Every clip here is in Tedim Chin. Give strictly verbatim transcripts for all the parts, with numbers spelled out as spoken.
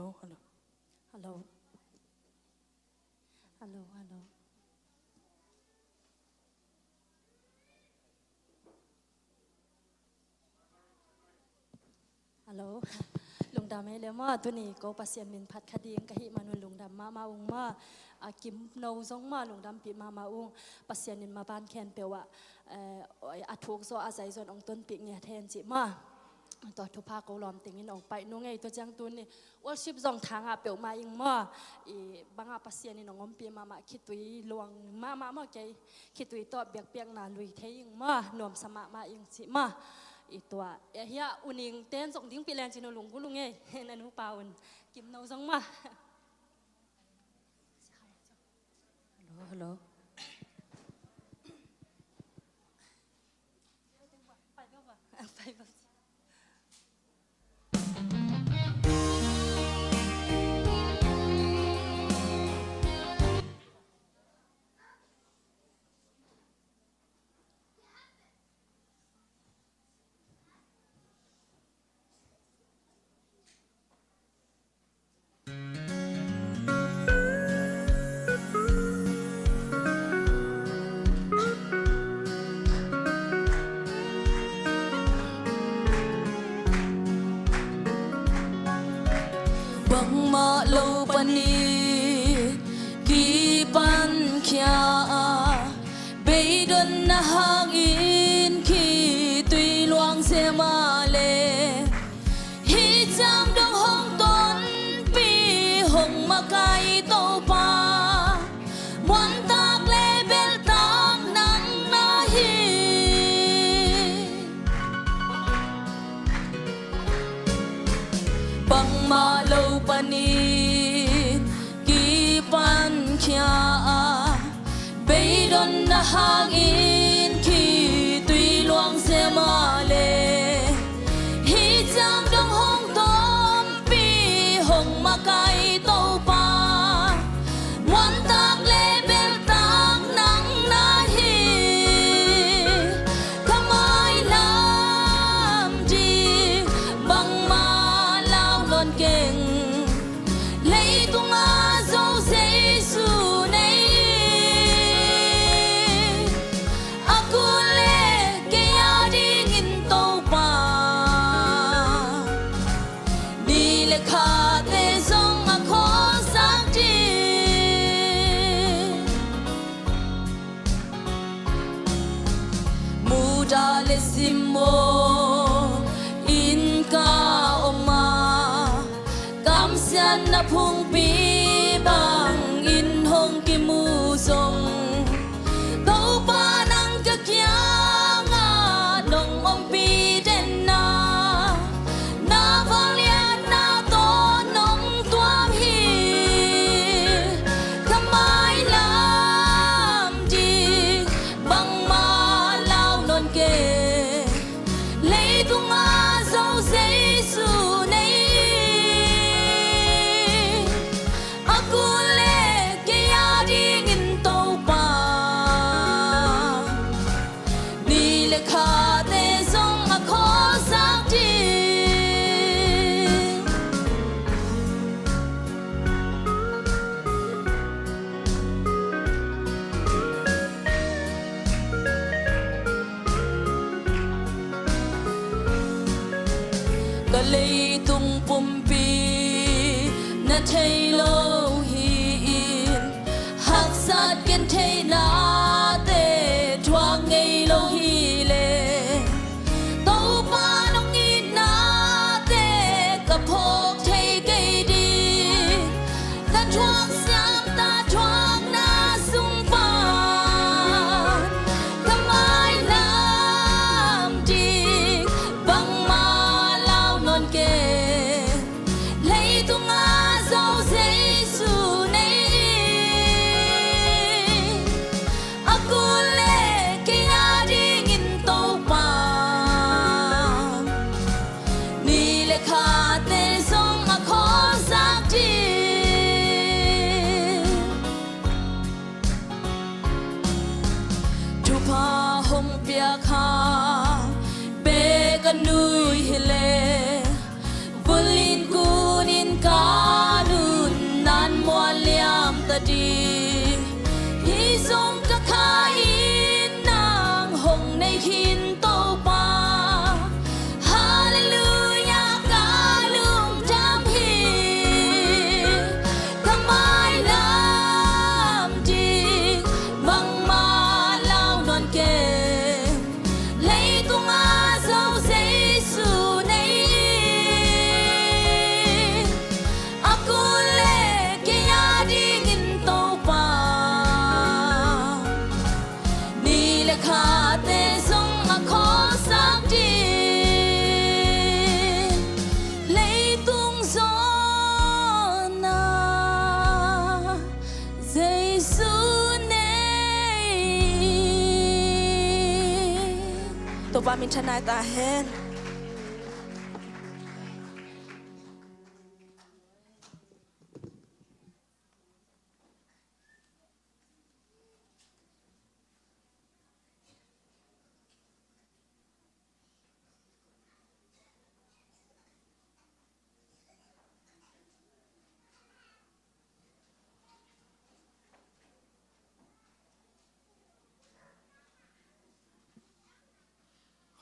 Hello, hello. Hello, hello. Hello. Lungdam ei le maw, tuni ko Pasian min phat kha ding ka hih manun lungdam mahmah ung maw. A kim no zong maw, lungdampih mahmah ung. Pasian in maban khempeuh ah, eh, a thuk zaw a zai zon ong tonpih ngiat hen cih maw. Tua thupha ko lawm tengin ong paih nung ei. Tua ciang tuni worship zong thangah peuhmah ing maw. I bangah Pasian in ong ompih mahmah, khitui luang mahmah maw, kei khitui tawh biakpiakna lui thei ing maw, nuamsa mahmah ing cih maw. I tua, eh, hiah U Ning ten zong dingpih len cin uh lunggulh ung ei, na nupa un. Kim no zong maw. Hello, hello. Bangmah lo panin kipan khia a, beidonna hangin khitui luang se mah le, hih ciang dong hong tonpih hong makai Topa, muantak le beltak nang na hi. Bangmah lo panin kipan khia a, beidonna hangin khitui luang se mah le, hih ciang dong hong tonpih hong makai Topa, muantak le beltak nang na hi. Ka mailam ding bangmah lau nawn keng, leitungah Zo Jesu nei. A kul le kei a dingin Topa, ni le khate zong a khuasak ding. Muda le simmawh in ka om a, kamsiatna phungpi bangin hong kimu zong, Topa nang ka kiangah nong ompih den a, na vangliatna tawh nong tuam hi. Ka mailam ding bangmah lau nawn keng, leitungah Zo Jesu nei. A kul le kei a dingin Topa, ni le khate zong a khuasak ding. Ka leitung pumpi na thei lo hi-in, haksat gentheihnate thuak ngei lo hi leh, Topa nong itnate ka phawk thei kei ding. Ka thuak siam ta thuakna sung pan, ka mailam ding bangmah lau nawn keng, leitungah Zo Jesu nei. A kul le kei a dingin Topa, ni le khate zong a khuasak ding. Thupha hong piak hang bek a nui hi leh, vul in kun in ka Minthanna ta hen.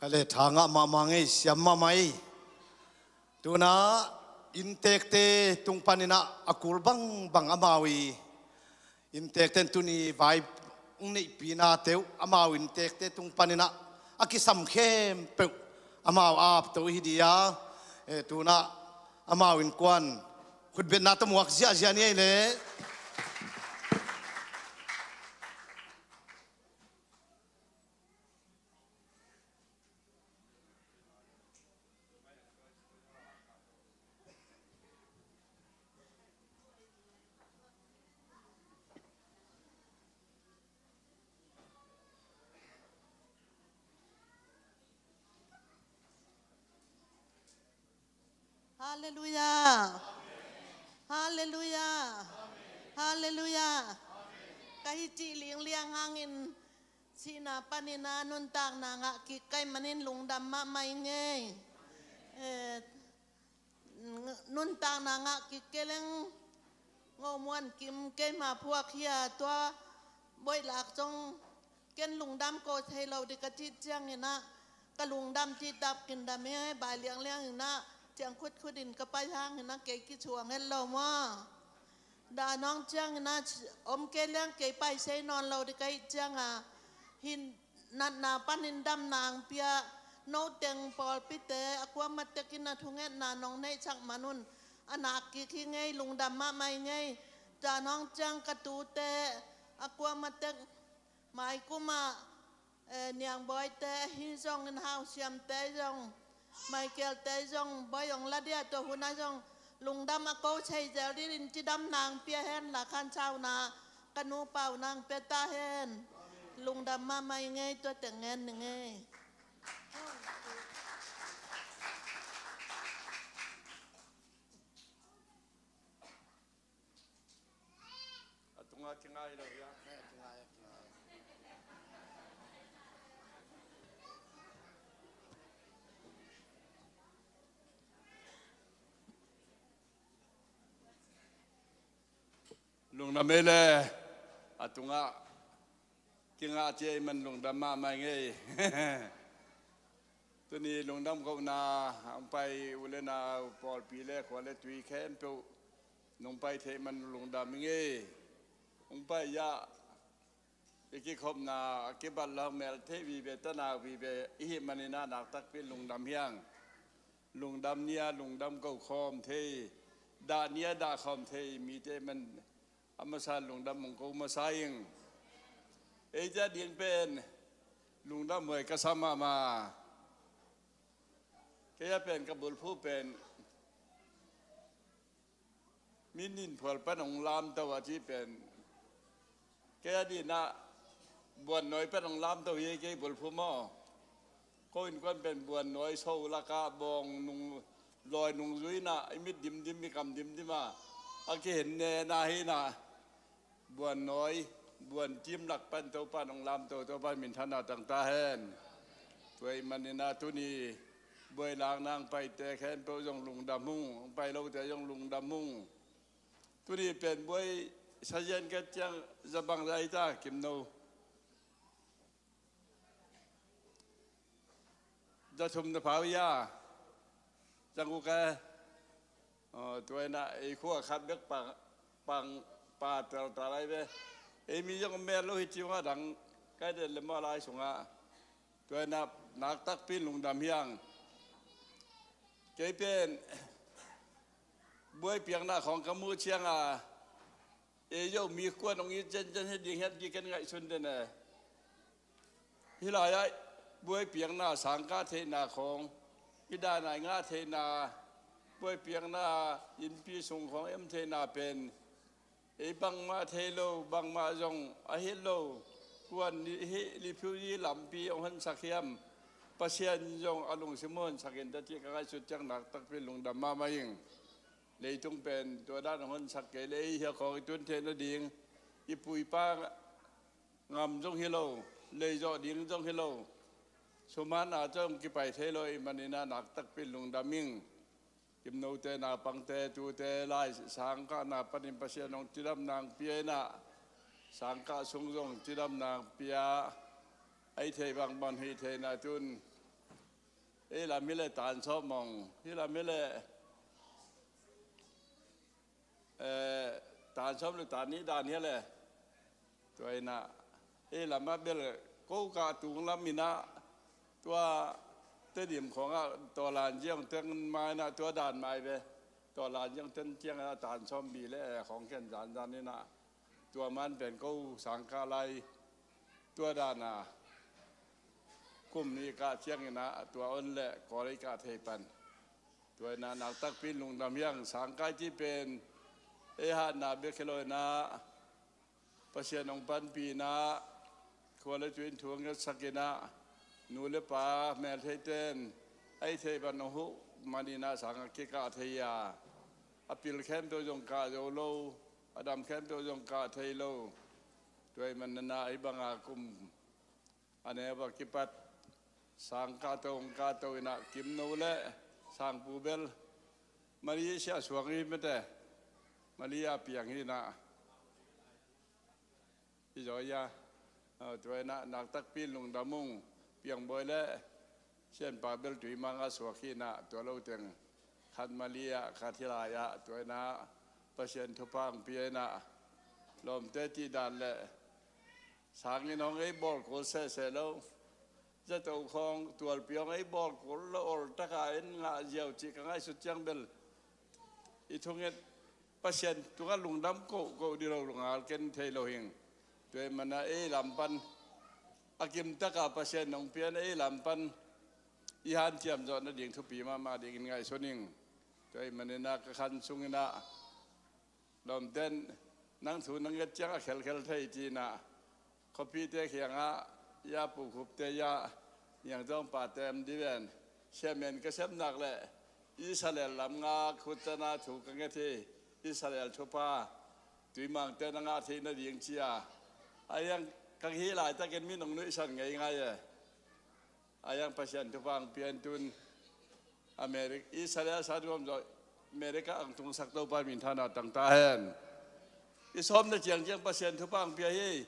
Kha le, tha ngah mahmah ngei, siam mahmah ei. Tuna inntekte tung paninah a kul bangbang amau i inntekte in tuni vai hong neihpih nate uh amau inntekte tung paninah a kisam khempeuh amau ap to hi dia. Eh, tuna amau innkuan khutbetna tawh muak ziahziah ni ei le. Halleluiah. Halleluiah. Halleluiah. Ka hi cih lingliang hangin sihna panin a nuntakna ngah kik ka hih manin lungdam mahmah ing ei. Eh, nuntakna ngah kik kei leng Ngo Muan Kim keima phuak hi a, tua boih lak zong ken lungdam ko thei lo ding ka cih ciangin ah, ka lungdam cih tap kin dam hi, bai liangliang in ah, ciang khutkhutin ka pai hangin ah kei kisuang het lo maw. Dan hong ciangin ah om kei leng kei pai sei nawn lo ding ka hih ciangin ah, hih natna panin damna hong pia, no teng pawlpite a kuamah tekin a thungetna nong neihsak man un, a nak kik hi ing ei, lungdam mahmah ing ei. Dan hong ciang ka tute a kuamah tek, maikum ah, eh, Niangbawite ahi zongin, Hau Siamte zong, Michael-te zong, bawi hong la dia, tua hun ah zong lungdam a ko thei zel dingin cidamna hong pia hen la, khansauna ka nu Pau na hong pia ta hen. Lungdam mahmah ing ei, tua teng ngen ning ei. A tungah kingai lo hia? Lungdam ei le, a tungah kingah ci ei man lungdam mahmah ing ei. Tuni lungdam kohna hong pai u le nau, pawlpi le khua le tui khempeuh nong pai theih man lungdam ing ei. Hong pai ah i kikhopna a kibat lo mel thei vive, tanak vive i hih manin ah nak takpi lungdam hi ing. Lungdam ni a lungdam ko khawm thei, dah ni a dah khawm thei mite man a masa lungdam hong ko masa ing. Eite ading pen lungdam huai ka sa mahmah. Kei a pen ka bulphuh pen mi nin phual pan hong lamto a ci pen, kei a dingin ah Buannawi pan hong lamto hi, kei bulphuh maw. Ko innkuan pen Buannawi so lakah bawng nung, lawi nungzui in ah i mit dimdim, i kam dimdim a, a kihen nena hi in ah, Buannawi, Buantim lak pan Topa in hong lamto, Topa in minthanna tang ta hen. Tua ahih manin ah tuni buai lakna hong paite khempeuh zong lungdam ung, hong pai lote zong lungdam ung. Tuni pen buai sa zian ka ciang za bang za hi ta, Kim No? Za thum na pau hia? Za guk e? Aw, tua in ah ei khua khat bek pang, pang, pa teltal lai ve. Ei mi zong mel lo hi ci ung a, dang kai den le maw lai sungah. Tua in ah nak takpi lungdam hi ing. Kei pen buai piakna khawng ka muh ciang a, ei Zomi kuan hong it zenzen hi ding hiam ci ken ngaihsun den e. Hih lai-ah buai piakna sangkah theihna khawng, i danai ngah theihna, buai piakna innpi sung khawng em theihna pen ei bangmah thei lo, bangmah zong a hih lo. Kuan nih hih liphilh lampi hong honsak hiam? Pasian zong a lungsim hong honsak in teh cih ka ngaihsut ciang naktakpi lungdam mahmah ing. Leitung pen tua dan hong honsak kei leh ei hia khawng i tun theih nading, i pu i pa ngam zong hi lo, lei zawh ding zong hi lo, sum hatna zong kipai thei lo ahih manin ah naktakpi lungdam ing. Kimnote, naupangte, tute, lai sangkahna panin Pasian hong cidamna hong pia in ah, sangkah sung zong cidamna hong pia, a i theih bangbang hih theihna tun, ei lam hi leh tan sawm mong, hih lam hi leh, eh, tan sawm le tan nih dan hi leh, tua in ah, ei lam ah bel ko kah tung lam in ah, tua Tedim khawng ah tawlan ziang teng mai in ah, tua dan mai ve. Tawlan ziang teng ciang ah tan sawm bi le eh khawng khen zanzan in ah, tua man pen ko sangkah lai, tua dan a kum nih kah ciang in ah, tua on leh kawl ei kah thei pan. Tua in ah naktakpi lungdam hi ing. Sangkah i cih pen ei hatna bek hi lo in ah, Pasian hong panpih in ah, khua le tui in thu hong ngetsak in ah, nu le pa meltheite in a i theih bang hong huh man in ah sangkah kikah thei a, a pil khempeuh zong kah zo lo, a dam khempeuh zong kah thei lo. Tua ahih manin ah hih bang a kum a neu a kipat sangkah to hong kah to in ah, Kimno le Sangpu bel Malaysia suak hi mate, Malaysia piang hi in ah, hi zaw hi a. Tua in ah naktakpi lungdam ung. Piangbawi le Sianpa bel Tuimang ah suak hi in ah, tua lo teng khat Malaysia, khat hih lai ah. Tua in ah Pasian thupha hong pia in ah, lawmte cih dan leh sanginn hong ei bawl kul sehseh lo. Zato khawng, tualpi hong ei bawl kul lo, ol tak a en ngah ziau cih ka ngaihsut ciang bel i thunget Pasian tungah lungdam kohkoh dih lo, lungngal ken thei lo hi ing. Tua ahih manin ah ei lam pan a kim tak a Pasian hong pia in, ei lam pan i hanciam zawh nading thupi mahmah dingin ngaihsun ing. Tua ahih manin ah ka khan sung in ah, lawmte in nang thu na nget ciang a khelkhel thei ci in ah, khuapite kiangah, ya pu khupte ya, niang zawng pate om dih ven, siamen ka sem nak leh Israel lam ngak khut tan a thu ka nget hi. Israel thupha, Tuimangte na ngah theih nading ci a, a iang ka hih laitakin min hong nuihsan ngeingai e. A iang Pasian thupha hong pia in tun America, Israel sa duam zawh, America ang tungsak Topa min thana tang ta hen. I sawm na ciangciang Pasian thupha hong pia hi.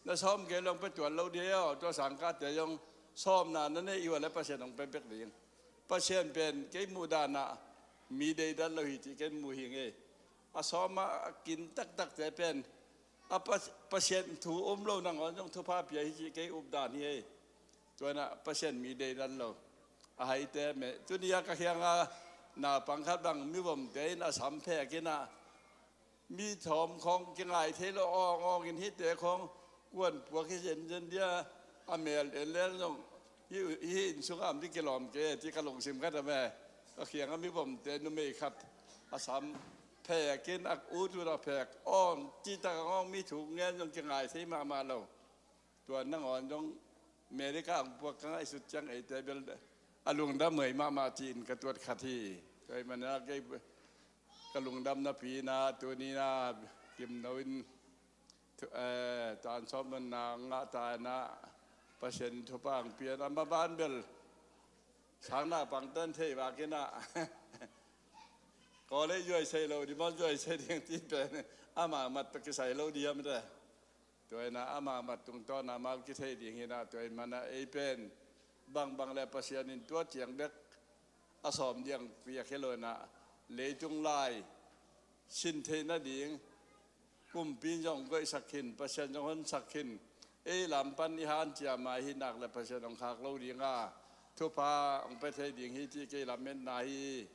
Na sawm kei leh hong pia tuan lo dih aw. Tua sangkahte zong sawmna na neih uh leh Pasian hong pia bek ding. Pasian pen kei muh dan ah mi deidan lo hi cih ken mu hi ing ei. A sawm a kin taktakte pen a Pas-, Pasian thu um lo nangawn zong thupha pia hi cih kei up dan hi ei. Tua in ah Pasian mi deidan lo. A haite meh. Tuni a ka kiangah naupang khat bang mivomte in a sam phek in ah, mi thawm khawng kingai thei lo awng awng in, hihte khawng kuan puak hi zenzen dih a, a mel en lel zong hih, hih inn sungah om dih kilawm kei e ci ka lungsim khat a meh. Ka kiangah mivomte numei khat a sam phek in a ut ut a phek awng, cihtak a awng, mi thuk ngen zong kingai thei mahmah lo. Tua nangawn zong America hong puak ka ngaihsut ciang eite bel a lungdam huai mahmah ci-in ka tuat khat hi. Tua ahih manin ah kei ka lungdam napi in ah tuni in ah Kimno in thu-, eh, tan sawm nunna ngah ta in ah Pasian in thupha hong pia in ah, a maban bel sang naupangte in thei vak in ah, college zuai sei lo dih maw, zuai sei ding ci pen ama mat tawh kisai lo dih hiam te. Tua in ah ama mat tungtawn ah amau kithei ding hi in ah, tua ahih manin ah ei pen bangbang leh Pasian in tua ciang bek a sawm ding piak hi lo in ah, leitung lai sin theih nading kumpi in zong goihsak khin, Pasian zong honsak khin, ei lam pan i hanciam a i hih nak leh Pasian hong khak lo ding a, thupha hong pia thei ding hi cih kei lametna hi.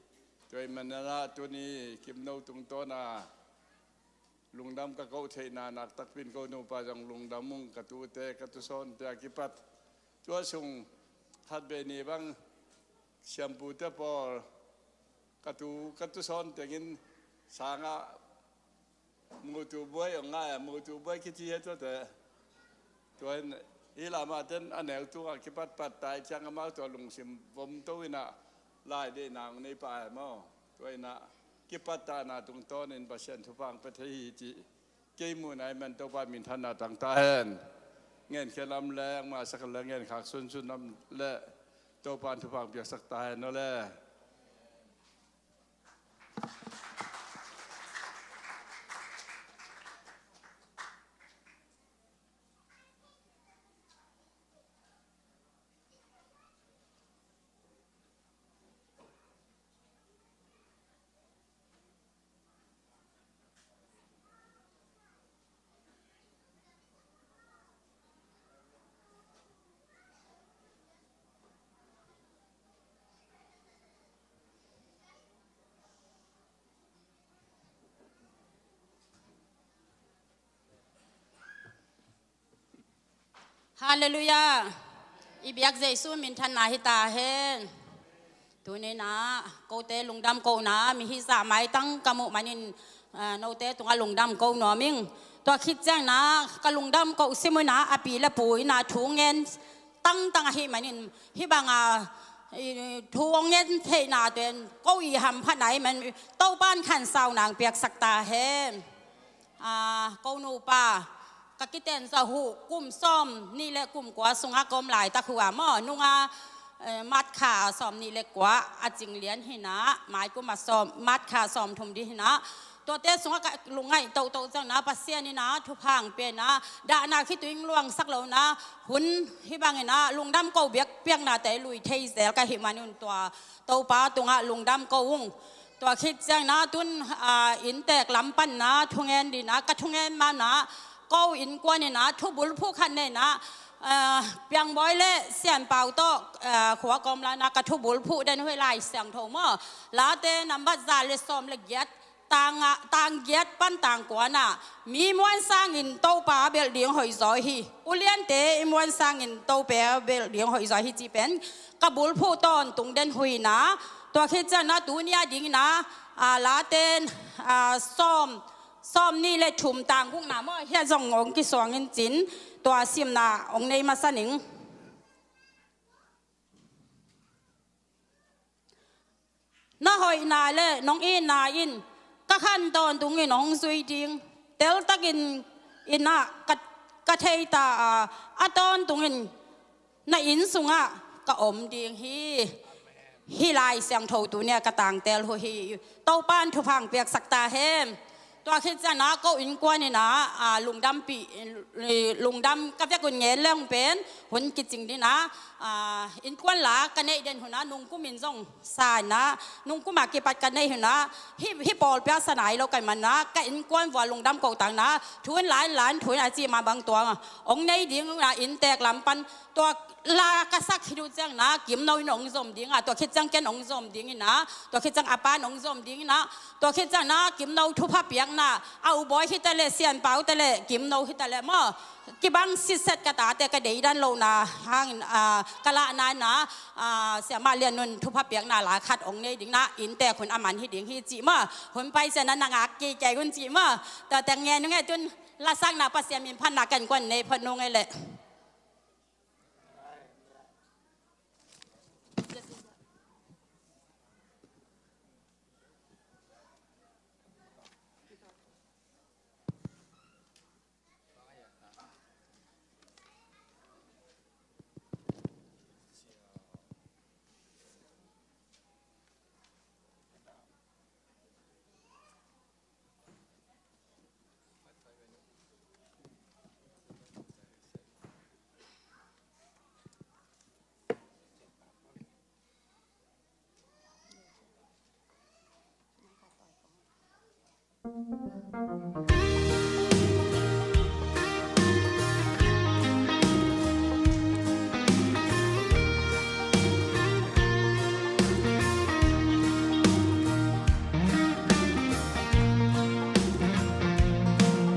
Tua ahih manin ah tuni Kimno tungtawn a lungdam ka koh theihna, naktakpi in ko nupa zong lungdam ung, ka tute, ka tusawnte a kipat. Tua sung khat vei nih bang siampute pawl, ka tu, ka tusawn tengin sangah mutu buai hong ngai a, mutu buai kici hi tuate. Tua in Hih lamah ten a neu tungah kipatpat ta ih ciang amau tua lungsim vomto inah laideihna hong nei pah e maw. Tua inah kipatpatna tungtawnin Pasian thupha hong pia thei hi cih kei muhna ih man Topa minthanna tang ta hen. Ngenkhiat lam le angmah sak le ngenkhak sunsun lam le Topa in thupha hong piaksak ta hen aw le. Halleluiah. I biak Jesu minthanna hi ta hen. Tuninah kote lungdam kohna mi hizah maitang ka muh manin, ah, note tungah lungdam ko nuam ing. Tua khit ciangna ka lungdam koh simunah a pi le pu inah thu ngen tangtang ahih manin hih banga, i, thu hong ngen theihna ten ko i hamphatna ahih manin Topa in khansauna hong piaksak ta hen. Ah, ko nupa ka kiten zawh uh kum sawm nih le kum kua sungah ka om laitak uh a maw, nunga, eh, March kha sawm nih le kua a cing lian hinah, mai kum a sawm, March kha sawm thum ding hinah. Tuate sungah ka lungngaih tohtoh ciangna Pasian inah thupha hong pia inah dahna khitui hong luangsak lohna hun hih banginah lungdam ko biak piaknate lui thei zel ka hih manin tua Topa tungah lungdam ko ung. Tua khit ciangna tun, ah, inntek lam panna thungen dinah ka thungen manah ko innkuan inah thubulphuh khat nei inah, ah, Piangbawi le Sianpau tawh, ah, khua kawm lanah ka thubulphuh den uh hi Lai Siangtho maw. Late nambat za le sawm le giat tang, ah, tang giat pan tang kuanah mi muansangin Topa belh ding hoihzaw hi. Uliante i muansangin Topa belh ding hoihzaw hi cih pen ka bulphuh tawntung den uh inah. Tua khit ciangna tunia dinginah, ah, Late, ah, sawm, sawm nih le thum tang gukna maw, hiah zong hong kisuang in cin tua simna hong nei masa ning. Na hoihna le nong itna in ka khan tawntungin hong zui ding. Teltakin inah ka, ka thei ta a, a tawntungin na inn sungah ka om ding hi. Hih Lai Siangtho tunia ka tangtel uh hi. Topa in thupha hong piaksak ta hen. Tua khit ciangna ko innkuan inah, ah, lungdampih, lungdam ka vekun ngen leng pen hun kicing dinah, ah, innkuan la ka neih den hunah nungkumin zong sa inah nungkuma kipat ka neih hunah hih, hih pawlpi a sa nai lo ka hih manah ka innkuan vua lungdam kohtakna thu in la in la in thu in a cih mah bang tua hong nei ding unah inntek lam pan tua la ka sak khit uh ciangna Kimno in hong zom dingah tua khit ciang ken hong zom dinginah tua khit ciang a pa in hong zom dinginah tua khit ciangna Kimno thupha piakna a U Bawi hi ta leh Sianpau ta leh Kimno hi ta leh maw kibang sitset ka tate ka deidan lohna hangin, ah, ka lahna inah, ah, Siamah Lian Nun thupha piakna la khat hong nei dinginah inntek hun a man hi ding hi cih maw hun pai ciangna na ngak kikei un cih maw. Tua teng ngen nung e tun lasakna Pasian min phatna ka innkuan nei phot nung e leh.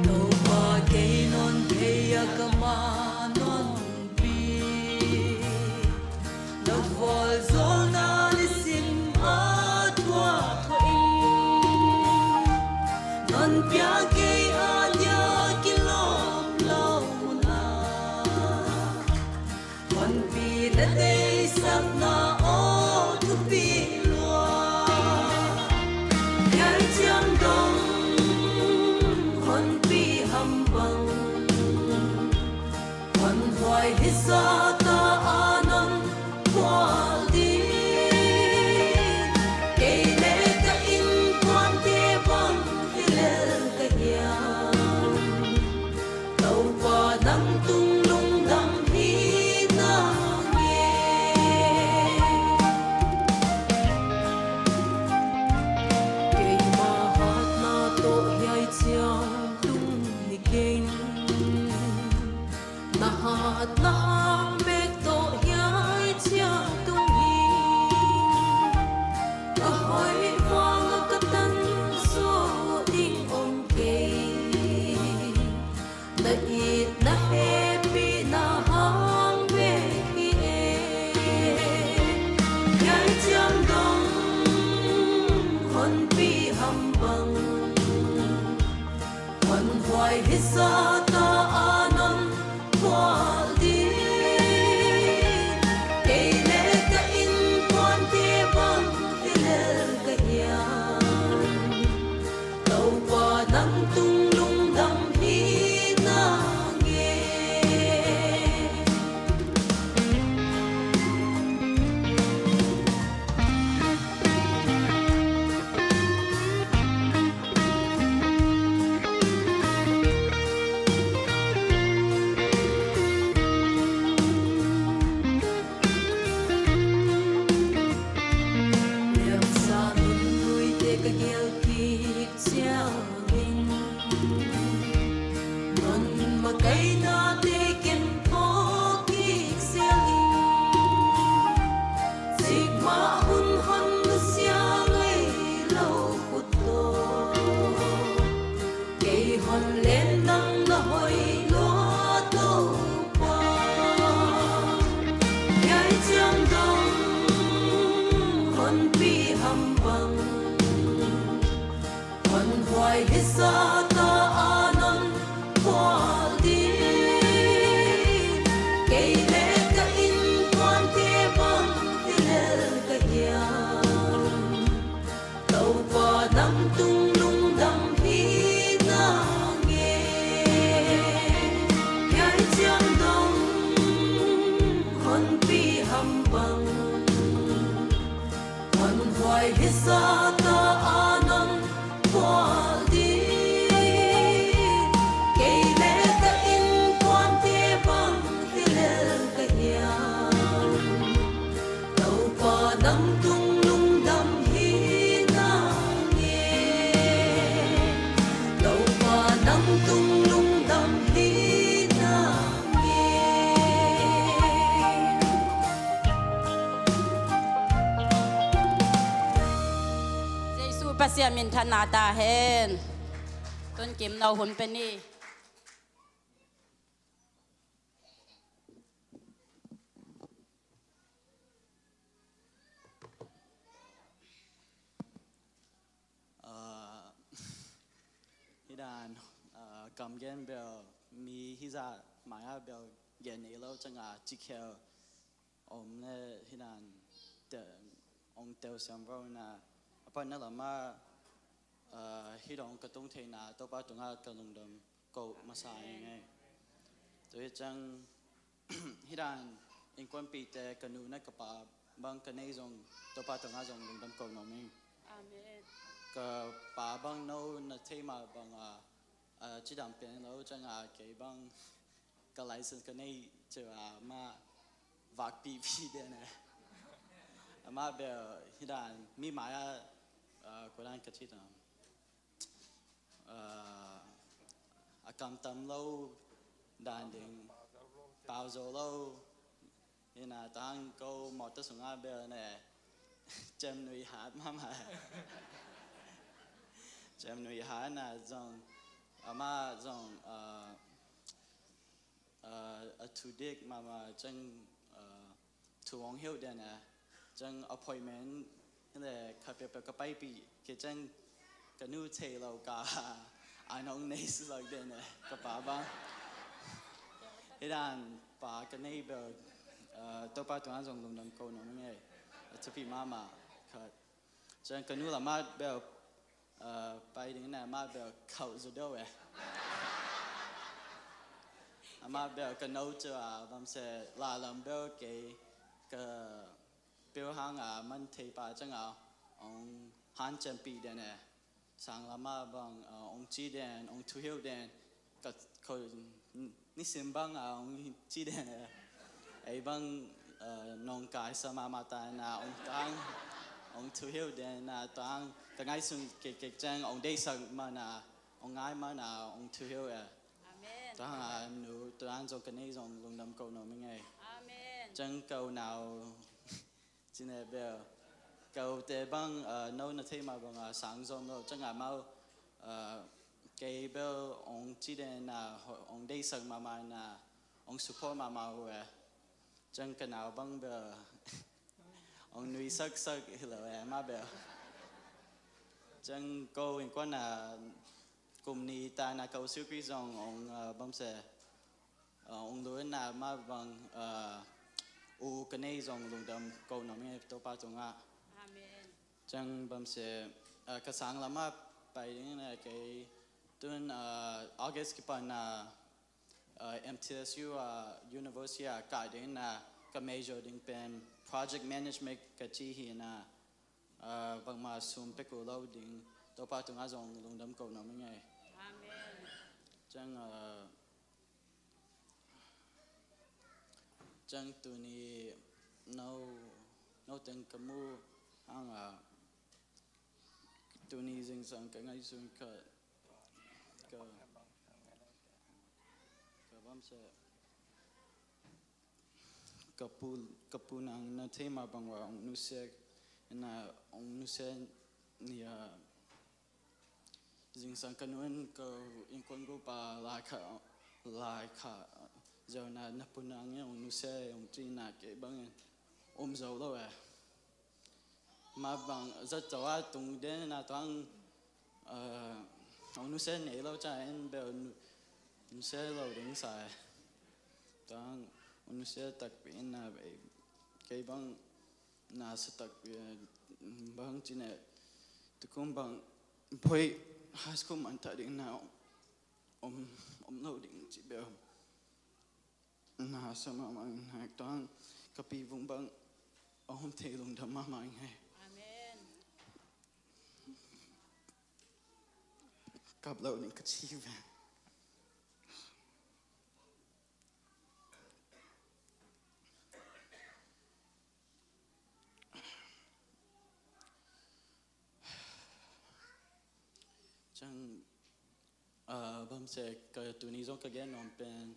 Topa kei non thei a ka mah non pi. Na vualzawlna nisim a tuah thawh in. Non pia kei a Hi zahta a non khual ding, kei le ka innkuante bang hi lel ka hiam? Topa nang tung lungdam hi nang e. Keima hatna tawh hiai ciang tung hi keng. Na hatna hang bek tawh hiai ciang tung hi. Ka hoih vang a ka tan zo ding om kei. Na it na hehpihna hang bek hi e. Hiai ciang dong honpi ham bang. Honhuai hi zahta a non khual ding, kei le ka innkuante bang hi lel ka hiam? Topa nang tung lungdam hi nang e. Liamsa nunnuite ka gel kik ciangin, non makainate ken phawk kik ziakin, cikmah hun hon nusia ngei lo khut tawh kei hon len nang na hoih lua Topa. Hiai ciang dong honpi ham bang. Honhuai hi zahta a non khual ding, kei le ka innkuante bang hi lel ka hiam? Topa nang tung lungdam hi nang e. Hiai ciang dong honpi ham bang. Honhuai hi zahta a non khual ding, kei le ka innkuante bang hi lel ka hiam? Topa nang tung lungdam hi nang e. Topa nang tung lungdam hi nang e. Jesu Pasian minthanna ta hen. Tun kim no hun pe ni. Ah, hi dan, ah, kam gen bel mi hi zah mai ah bel gen nei lo ciang a ci khel om le hi dan te ong tel siam vo na. A pan na lam ah, ah, hi dong ka tung theihna Topa tungah ka lungdam ko masa ngei. Tua hi ciang hi dan innkuanpihte ka nu na ka pa bang ka nei zong Topa tungah zong lungdam ko nuam ing. Amen. Ka pa bang no na thei mah bang a, a cidam pen lo ciang a kei bang ka license ka nei ciang a mah vakpihpih den e. Amah bel hi dan mi mai ah, ah, kua dan ka ci tam. Ah, a kamtam lo dan ding, pau zo lo. Hi na tang ko mawtaw sungah bel ne, cem nui hat mahmah. Cem nui hat na zong, amah zong, ah, ah, a thu dik mahmah ciang, ah, thu hong hilh den e. Ciang appointment le khat peuhpeuh ka paipih kei ciang ka nu thei lo ka an hong nei sulak den e, ka pa bang. Hi dan pa ka nei bel, ah, Topa tungah zong lungdam ko nuam ing e. A thupi mahmah khat. Ciang ka nu lam ah bel, ah, pai ding na mah bel khauh zaw deuh e. Amah bel ka no cu a bangse la lam bel kei ka pil hang a man thei pa ciang a ong hanciampih den e. Sang lam ah bang a ong ci den, ong thuhilh den, ka ko nisim bang a ong ci den e. Ei bang a nong kaisa mahmah ta na ong tang ong thuhilh den na tang ka ngaihsun kekek ciang ong deihsak man a ong ngai man a ong thuhilh e. Amen. Tua hang a nu tua hang zong ka nei zong lungdam ko nuam ing ei. Amen. Ciang ka unau cine bel ka ute bang a no na thei mah bang a sang zom lo ciang a mau a kei bel ong ci den na ong deihsak mahmah na ong support mahmah uh e. Ciang ka nau bang bel ong nuisaksak hi lo e mah bel. Ciang ko innkuan a kum nih ta na ka u Silpi zong ong a bangse a ong luan na mah bang a u ka nei zong lungdam ko nuam ing ei Topa tungah. Amen. Ciang bangse a ka sang lam ah pai ding na kei tun a August kipan na a M T S U a university a kah ding na ka major ding pen project management ka ci hi na a bangmah sum pek uh lo ding Topa tungah zong lungdam ko nuam ing ei. Amen. Ciang a ciang tuni no no teng ka mu hang a tuni zingsang ka ngaihsun ka ka ka bangse ka pu ka pu nang na thei mah bang ua ong nusia na ong nusia ni a zingsang ka nun ka innkuan group a laikha laikha zau na na pu nang e ong nusia ong ci na kei bangin um zo lo e. Mah bang zat zo a tung den na tuang a ong nusia nei lo ca en bel nusia lo ding sa e. Tuang ong nusia takpi in na kei bang na sa takpi bang cine tukum bang boy high school man ta ding na om om lo ding ci bel na sa mahmah ing hek tuang ka pi vung bang a hom thei lungdam mahmah ing hei. Amen. Kap lo ning ka ci ve. Ciang a bamse ka tuni zong ka gen nuam pen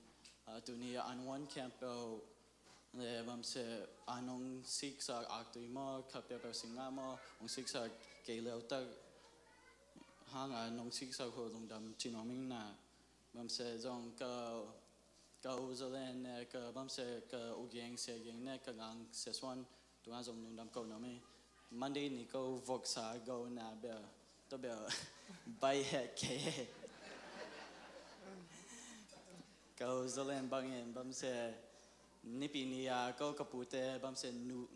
a tuni an one camp peuh le bamse an hong siksak aktui maw khat peuhpeuh singa maw hong siksak kei leutak hang an hong siksak ho lungdam ci nuam ing na bamse zong ka ka u zalen ne ka bamse ka u geng sia geng ne ka ngang sia suan tunga zong lungdam ko nuam ing. Monday ni ko voksa go na bel to bel bai he ke. Ka u zalen bangin bamse nipi ni a ko ka pute bamse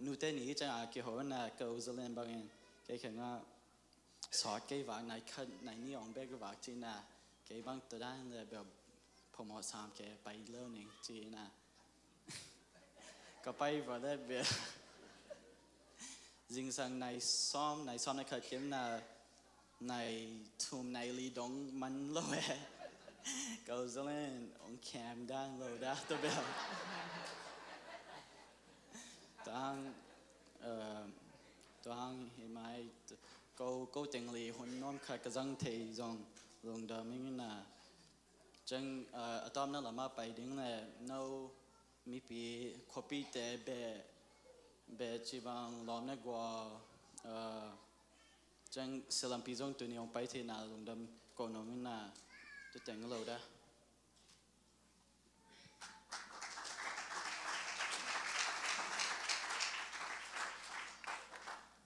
nute ni ciang a kiho na ka u zalen bangin kei khenga sawt kei vak nai khat nai ni ong bek vak ci na kei bang to dan le bel phomo sam ke pai lo ning ci na. Ka pai va le bel zingsang nai sawm nai sawm nai khat kim na nai thum nai li dong man lo e. Ka u zalen ong kem dan lo da to bel. Tuang tuang hi mai ko ko teng li hun nuam khat ka zang thei zong lungdam ing na. Ciang a tawmna lamah pai ding le no mipi khuapite beh beh cibang lawm ne gual ciang silampi zong tuni hong pai theihna lungdam ko nuam ing na. Tuteng lo da.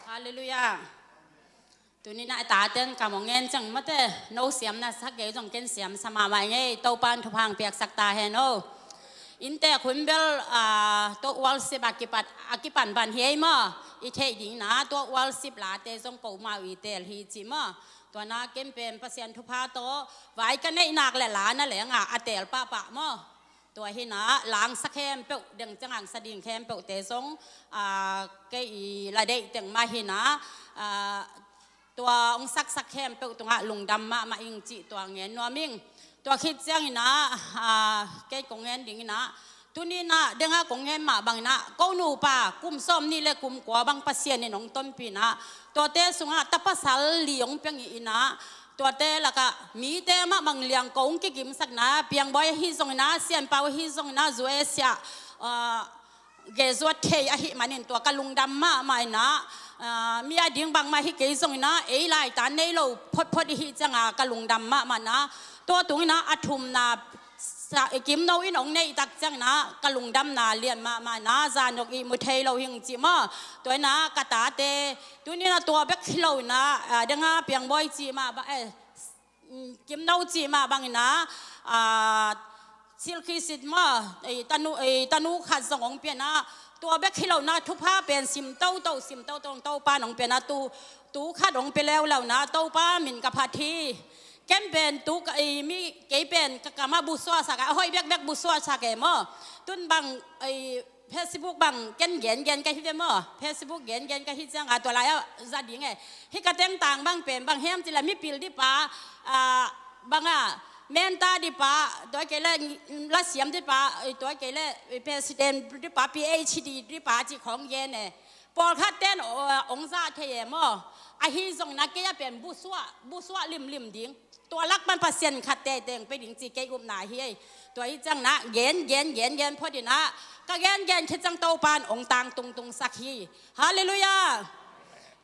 Halleluiah. Tuni na ta teng ka mong ngen cang mate no siam na sak gei zong ken siam sama mai ngei Topan thupha piak sak ta hen o. Inntek hun bel a to worship a kipat a kipan ban hiai maw i theih ding na to worship late zong ko mau i tel hi ci maw. Tua na ken pen Pasian thupha to vai ka neih nak le la na leng a a tel pahpah maw. Tua hi-in ah la hong sa khempeuh, deng ciang a hong sa ding khempeuhte zong, ah, kei i la deih teng mah hi-in ah, ah, tua hong saksak khempeuh tungah lungdam mahmah ing cih tua ngen nuam ing. Tua khit ciangin ah, ah, kei kong ngen dingin ah, tuni-in ah deng a kong ngen mah bangin ah, ko nupa kum sawmnih le kum kua bang Pasian in hong tonpih-in ah, tuate sungah tapa pasal li hong pia ngei-in ah, tuate lakah mite mah bang liangko hong kigimsak-in ah, Piangbawi ahi zongin ah, Sianpau ahi zongin ah, zuai sia, ah, gezuat thei ahih manin tua ka lungdam mahmah in ah, ah, mi a ding bangmah hi kei zongin ah, ei laitan nei lo photphot i hih ciangah ka lungdam mahmah in ah, tua tungin ah a thumna sa, Kimno in hong neih tak ciangin ah ka lungdamna lian mahmah in ah, zan dong ihmu thei lo hi ing ci maw. Tua in ah ka tate, tuni-in ah tua bek hi lo-in ah, ah, deng a Piangbawi cih mah ba, eh, mm, Kimno cih mah bangin ah, ah, Silkhisit maw, eh, tanu, eh, tanu khat zong hong pia-in ah, tua bek hi lo-in ah thupha pen sim toto, sim toto, Topa in hong pia-in ah tu, tu khat hong pia leuleu-in ah Topa min ka phat hi. Ken pen tu ka, eh, mi, kei pen ka kamah bu suahsak a, a hoih bekbek bu suahsak e maw. Tun bang, eh, Facebook bang ken gengen ka hi ve maw. Facebook gengen ka hi ciangah tua lai-ah za ding e. Hih ka tengtang bang pen bang hiam cih leh mipil ding pa, ah, bang a, menta ding pa, tua kei leh lasiam ding pa, tua kei leh president ding pa, PhD ding pa cih khawng gen e. Pawlkhatte in, oh, hong za thei e maw. Ahi zongin ah kei a pen bu suah, bu suah limlim ding. Tua lak pan Pasian khat teitei hong pia ding ci kei upna hi ei. Tua hi ciangin ah gen, gen, gen, gen phot in ah, ka gen, gen khit ciang Topa in hong tang tungtung sak hi. Halleluiah.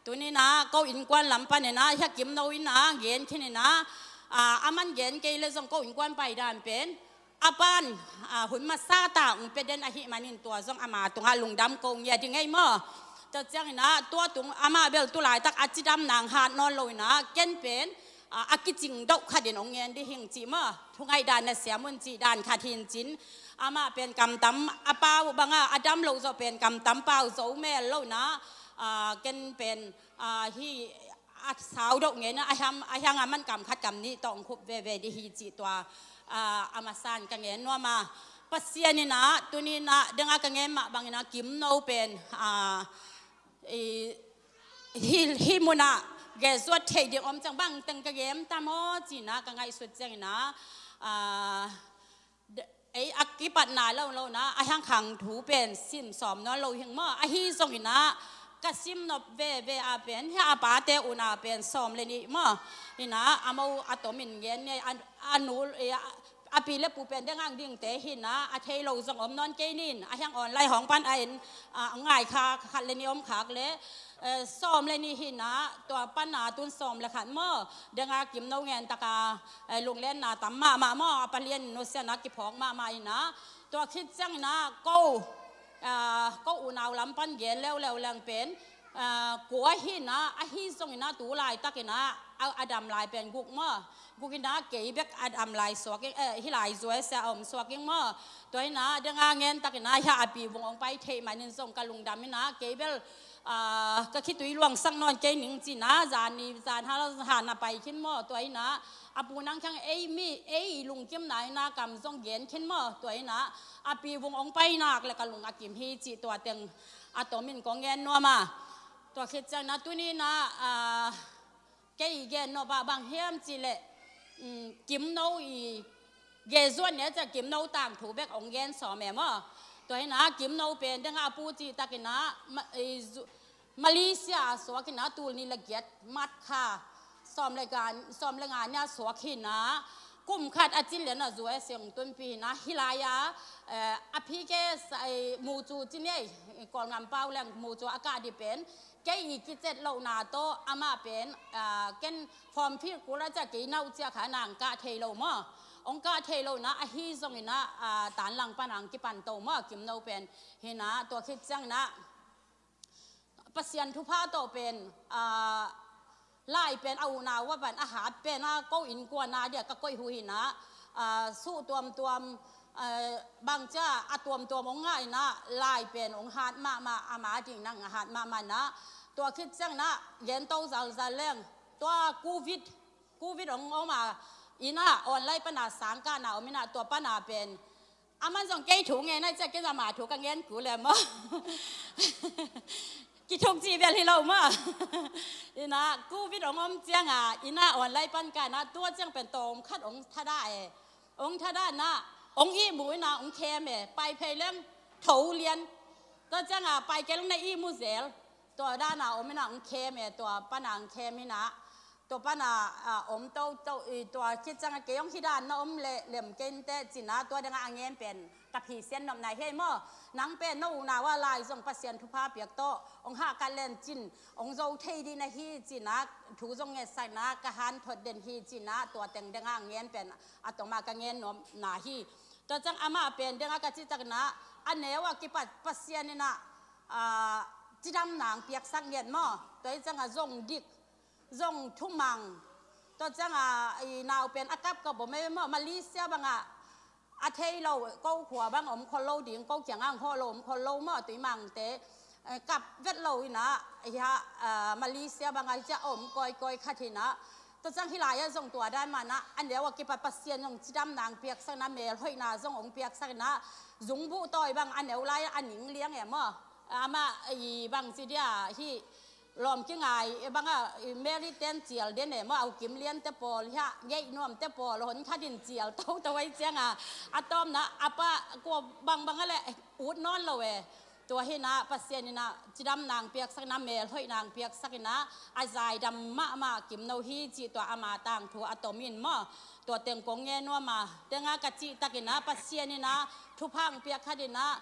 Tuni-in ah ko innkuan lam panin ah, hih Kimno in ah gen khin in ah, ah, aman gen kei leh zong ko innkuan paidan pen, a pan, ah, hun masa ta hong pia den ahih manin tua zong ama tungah lungdam ko ngiat ding ei maw. Tua ciangin ah tua tung amah bel tu laitak a cidam nang hat nawn lo-in ah, ken pen, ah, a kicing doh khat in hong ngen ding hi ing ci maw. Thu ngaihdan na siam un cih dan khat hi in cin. Amah pen kamtam a pau bang a, a dam loh zawh pen kamtam pau zo mel lo-in ah, ah, ken pen, ah, hih a sau doh ngen a, a hiang, a hiang a man kam khat kam nih tawh hong khup veve ding hi cih tua, ah, a masa-in ka ngen nuam a. Pasian in ah, tuni-in ah, deng a ka ngen mah bangin ah Kimno pen, ah, i, hih, hih munah gezuat thei ding om ciang bang teng ka gen ta maw ci-in ah ka ngaihsut ciangin ah, ah, ei a kipatna lo lo-in ah, a hiang khang thu pen sim sawm nawn lo hi ing maw. Ahi zongin ah, ka sim nop veve a pen, hih a pate un a pen sawm le nih maw. In ah, a mo a tomin ngen ni, a, a nu, eh, a, a pi le pu pen deng ang dingte hi in ah, a thei lo zong om nawn kei ning. A hiang online hong pan a in, ah, ngai kha, khat le nih om khak leh, eh, sawm le nih hi in ah, tua pan a tun sawm le khat maw. Deng a Kimno ngen tak a, eh, lunglenna tam mahmah maw, a palian nusiatna kiphawk mahmah in ah. Tua khit ciangin ah ko, ah, ko unau lam pan gen leuleu leng pen, ah, kua hi in ah, ahi zongin ah tu laitakin ah, a, a dam lai pen guk maw. Guk in ah kei bek a dam lai suak ing, eh, hih lai zuai sia a om suak ing maw. Tua in ah deng a ngen takin ah, hih a pi vung hong pai theih manin zong ka lungdam in ah, kei bel, ah, ka khitui luangsak nawn kei ning ci-in ah, zan ni zan hal han a pai khin maw. Tua in ah a pu nang khang ei mi, ei lungkimna in ah kam zong gen khin maw. Tua in ah a pi vung hong pai nak leh ka lung a kim hi cih tua teng a tomin kong ngen nuam a. Tua khit ciangin ah tuni-in ah, ah, kei i gen nop ah bang hiam cih leh, um, Kimno i gezuat ni a ciang Kimno tangthu bek hong gen sawm e maw. Tua hi in ah Kimno pen deng a pu cih takin ah, ma, i zu, Malaysia a suak in ah tul nih le giat March kha sawm le nga, sawm le nga ni a suak hi in ah, kum khat a cin lian a zu a siang tunpih hi in ah, hih lai-ah, eh, a phike sa, eh, mucu ci ni ei, Kawlngam pau leng mucu a kah ding pen, kei i kicet lohna tawh amah pen, ah, ken form fill kul a ciah kei nauh ciah kha nang kah thei lo maw. Hong kah thei lo in ah, ahi zongin ah, ah, tanlang pan ang kipan to maw, Kimno pen. Hi in ah, tua khit ciangin ah, Pasian thupha tawh pen, ah, lai pen a unau a pan a hat pen a ko innkuan a dia ka koih uh hi in ah, ah, suh tuamtuam, ah, bangcia a tuamtuam hong ngah in ah, lai pen hong hat mahmah, ama ding nang a hat mahmah in ah, tua khit ciangin ah gen to zalzal leng, tua covid, covid hong om a in ah, online pan a sangkahna om in ah, tua pan a pen Aman zong kei thu ngen a, ciah kei zong ama thu ka ngen kul e maw. Kithuk cih bel hi lo maw. Ina, covid hong om cianga, ina online pan ka ina, tua ciang pen tawm khat hong thadah e. Hong thadah ina, hong ihmu ina, hong khem e, pai phei leng tho lian. Tua cianga, pai kei leng na ihmu zel. Tua dana om ina, hong khem e, tua pana hong khem ina. Tua pana, a, om toto, i, tua khit cianga kei hong hi dan na om le, lem kei inteh cina, tua danga a ngen pen ka Pasian nopna hi ei maw. Nang pen no unau a lai zong Pasian thupha piak tawh hong hahkat len cin, hong zo thei dih na hi cina, thu zong ngetsak ina, ka hanthot den hi cina, tua teng danga a ngen pen a toma ka ngen nopna hi. Tua ciang amah pen danga ka cih tak ina, a neu a kipat Pasian ina, a, cidamna hong piaksak ngiat maw. Tua hi cianga zong dik, zong thumang. Tua cianga i nau pen a kap ka bom e maw, Malaysia banga a thei lo, ko khua bang om khol lo ding, ko kianga hong hawh lo om khol lo maw, tui mangte, eh, kap vet lo ina, hi ha, ah, Malaysia banga hi cia om kawikawi khat ina. Tua ciang hi lai-ah zong tua dan mana, a neu a kipat Pasian zong cidamna hong piaksak ina, melhoihna zong hong piaksak ina, zungbuh tawi bang a neu lai-ah a ning liang e maw. Amah i bang ci dia hi, lawm kingai, e banga, i Mary ten cial den e maw, au kim liante pawl, hia, ngeih nuamte pawl, hon khatin cial toto ei cianga, a tawmna, a pa, kua bang banga le, ut nawn lo e. Tua hina, Pasian ina, cidamna hong piaksak ina, melhoihna hong piaksak ina, a zaidam mahmah kim no hi, cih tua ama tangthu a tomin maw. Tua teng kong ngen nuam a, tenga ka cih tak ina, Pasian ina, thupha hong piak khat ina,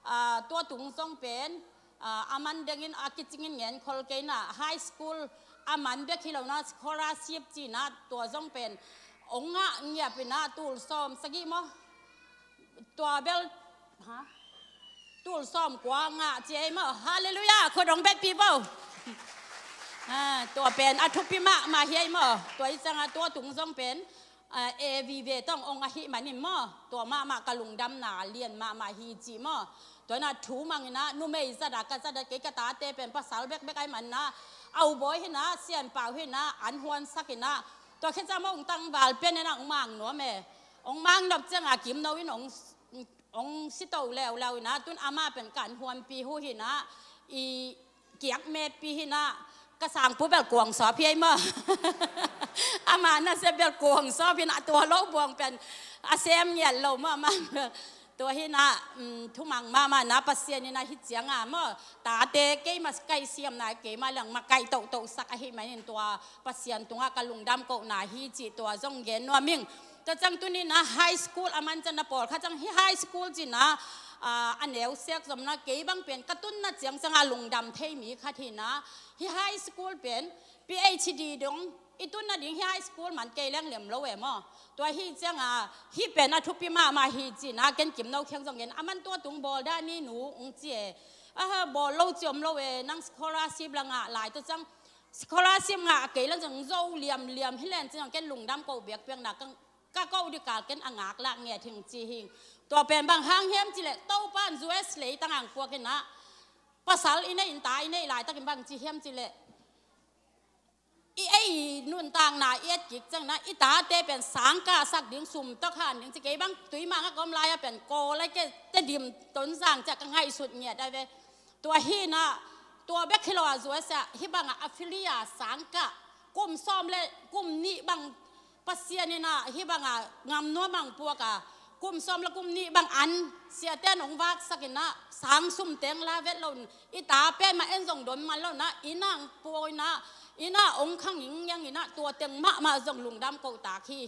a, tua tung zong pen, a, a man dengin a kicingin ngen khol kei ina, high school a man bek hi lo ina, scholarship cina tua zong pen hong ngah ngiap ina, tul sawm sagih maw? Tua bel, ha? Tul sawm kua ngah ci ei maw? Halleluiah, khut hong betpih bo. Ha, tua pen a thupi mahmah hi ei maw? Tua hi cianga tua tung zong pen, a, e vive tawh hong ahih manin maw, tua mahmah ka lungdamna lian mahmah hi cih maw. Tua ina thu mang ina, numei zat a ka zat a, kei ka tate pen pasal bekbek ahih man ina, au bawi hi ina, sianpau hi ina, an huansak ina. Tua khit ciang maw hong tangval pian ina hong mang nuam e. Hong mang nop cianga kim no in hong, hong si to leuleu ina, tun amah pen ka an huanpi hu hi ina, i kiak meppi hi ina, ka sangpu bel kuang sawp hi ei maw. Amah nasep bel kuang sawp hi ina, tua lo buang pen a sem ngiat lo maw, amah bel. Tua hi ina, um, thumang mahmah ina, Pasian ina hi cianga maw, tate keima kaihsiamna, keima leng makaih tohtohsak ahih manin tua Pasian tunga ka lungdam kohna hi cih tua zong gen nuam ing. Tua ciang tuni ina high school a man ciang na pawlkhat ciang hi high school cina, a, a neu sek zom ina, kei bang pen ka tunna ciang cianga lungdam thei mi khat hi ina, hi high school pen PhD dong i tunna ding hi high school man kei leng lem lo e maw. Tua hi cianga hi pen a thupi mahmah hi cina, ken kim no kheng zong gen, a man tua tung bawl dah ni nu hong ci e. Aha, bawl lo ci om lo e, nang scholarship la ngah lai, tua ciang scholarship ngah kei leng zong zo liamliam hi len ci zong ken lungdam ko biakpiakna ka, ka ko dih kal ken a ngak lah nge thing ci hing. Tua pen bang hang hiam cileh, Topan U S leitang ang puak ina, pasal i neih in ta i neih laitakin bang ci hiam cileh, i ei nuntakna i et kik ciang ina, i tate pen sangkah sak ding, sum tawh khan ding ci, kei bang tui mangah ka om lai-ah pen kawl a, kei te dim Tonzang ciah ka ngaihsut ngiat a ve. Tua hi ina, tua bek hi lo a, U S ah hi banga a fili a sangkah kum sawm le kum nih bang Pasian ina hi banga ngam nuam ang puak a, kum sawm le kum nih bang an siate in hong vaksak ina, sang sum teng la vet lo in, i ta pen mah en zong don man lo ina, ina ang pua ina, ina hong khang ing ngiang ina, tua teng mahmah zong lungdam ko tak hi.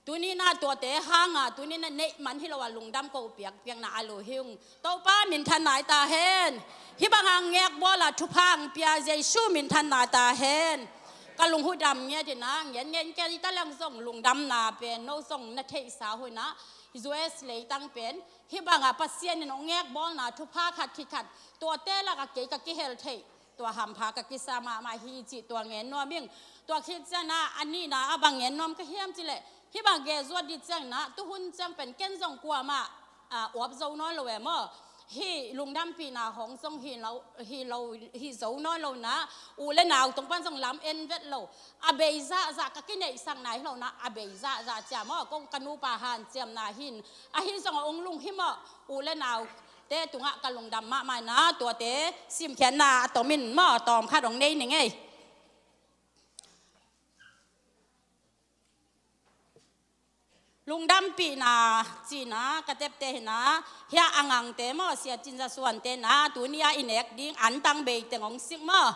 Tuni ina tuate hanga, tuni ina neih man hi lo a lungdam ko piakpiakna a lo hi ung. Topa minthan nai ta hen. Hi banga ngek bawl a thupha ang pia Jesu minthan nai ta hen. Ka lunghu dam ngiat ina, ngen ngen kei ta leng zong lungdamna pen no zong na theihsa uh ina, U S leitang pen hi banga Pasian in hong ngek bawlna thupha khat khit khat, tuate lakah kei ka kihel theih, tua hampha ka kisa mahmah hi cih tua ngen nuam ing. Tua khit ciang ina, a nihna ah bang ngen nuam ka hiam cileh, hi bang ge zuat dih ciang ina, tuhun ciang pen ken zong kuamah, a, uap zo nawn lo e maw. Hih lungdampihna hong zong hi lo, hi lo, hi zo nawn lo na, u le nau tung pan zong lam en vet lo. A bei zahzah ka kineihsakna hi lo na, a bei zahzah cia maw, kong ka nupa hanciamna hin. Ahi zong a ong lunghimawh, u le nau te tungah ka lungdam mahmah na, tuate simkhiatna a tomin maw, tawm khat ong nei ning ei. Lungdampihna cihna ka tepte hi na, hia a ngangte maw, Sia Cin Za Suante na, tuni a i nek ding antang bei teng ong sik maw.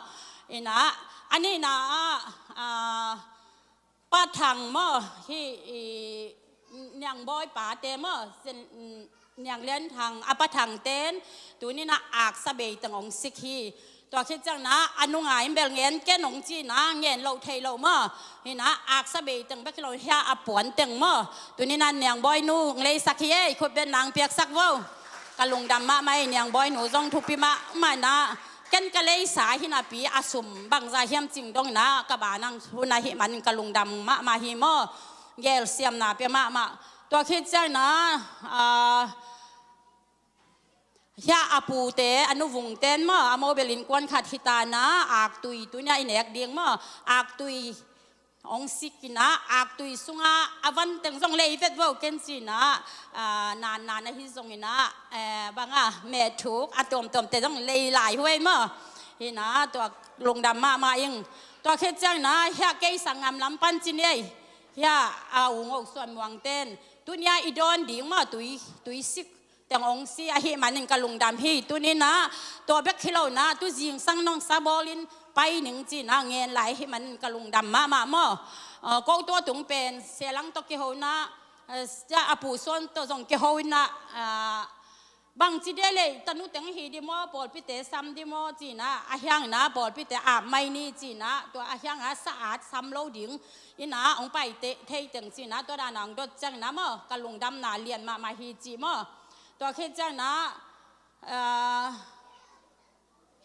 Hi na, a nihna ah, ah, Pa Thang maw, hi, i, Niang Bawi pate maw, Sen-, Niang Lian Thang, a Pa Thang ten, tuni na aksa bei teng ong sik hi. Tua khit ciang na, a nunga in bel ngen ken ong ci na, ngen lo thei lo maw. Hi na, aksa bei teng bek hi lo hia a puan teng maw. Tuni na Niang Bawi nu ong leisak hi ei, khut beng nang piaksak vo. Ka lungdam mahmah ei, Niang Bawi nu zong thupi mahmah na. Ken ka leisa hi napi a sum bangza hiam cing dong na, ka ba nang hun ahih man ka lungdam mahmah hi maw. Gelsiamna pia mahmah. Tua khit ciang na, ah, hia a pute, a nu Vung ten maw, a mobile innkuan khat hi ta na, aktui tuni a i nek ding maw, aktui ong sik hi na, aktui sunga a van teng zong lei vet vo ken ci na, ah, nan nan ahi zong hi na, eh, banga meh thuk, a tuamtuam te zong lei lai huai maw. Hi na, tua lungdam mahmah ing. Tua khit ciang na, hia kei sanggam lam pan ci ni ei. Hia, ah, U Ngok Suan Muang ten. Tuni a i dawn ding maw, tui, tui sik teng ong si ahih manin ka lungdam hi. Tuni na, tua bek hi lo na, tu zingsang nong sa bawlin pai ning ci na, ngen lai ahih manin ka lungdam mahmah maw. Ah, ko tua tung pen, Sia Lang tawh kiho na, ah, Sia a Pu Suan tawh zong kiho na, ah, bangci de lei, tanu teng hi di maw, pawlpite sam di maw, ci na, a hiang na, pawlpite ap mai ni, ci na, tua a hiang a sa at sam lo ding, hi na, ong pai te, thei teng ci na, tua dan ang dot ciang na maw, ka lungdamna lian mahmah hi ci maw. Tua khit ciang na, ah,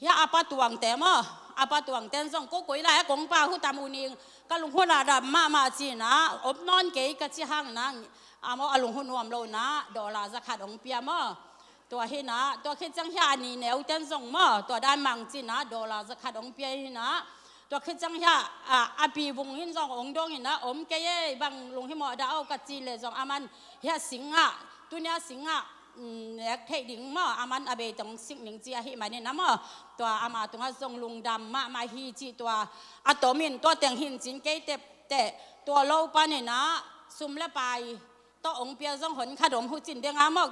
hia a Pa Tuang te maw, a Pa Tuang ten zong ko koi lai a kong pa hu tam u ning, ka lunghun a dam mahmah ci na, om nawn kei ka ci hang na, a maw a lunghun nuam lo na, dollar za khat ong pia maw. Tua hi na, tua khit ciang hia a ni neu ten zong maw, tua dan mang ci na, dollar za khat ong pia hi na. Tua khit ciang hia, a, a pi Vung hin zong ong dong hi na, om kei ei, bang lunghimawh dah o ka ci le zong a man, hia singah, tuni a singah, mm, nek theih ding maw, a man a bei teng sik ning ci ahih manin a maw. Tua ama tungah zong lungdam mahmah hi ci tua, a tomin tua teng hin cin kei tepteh, tua lo panin a, sum le pai, tawh ong pia zong hon khat om hu cin deng a maw.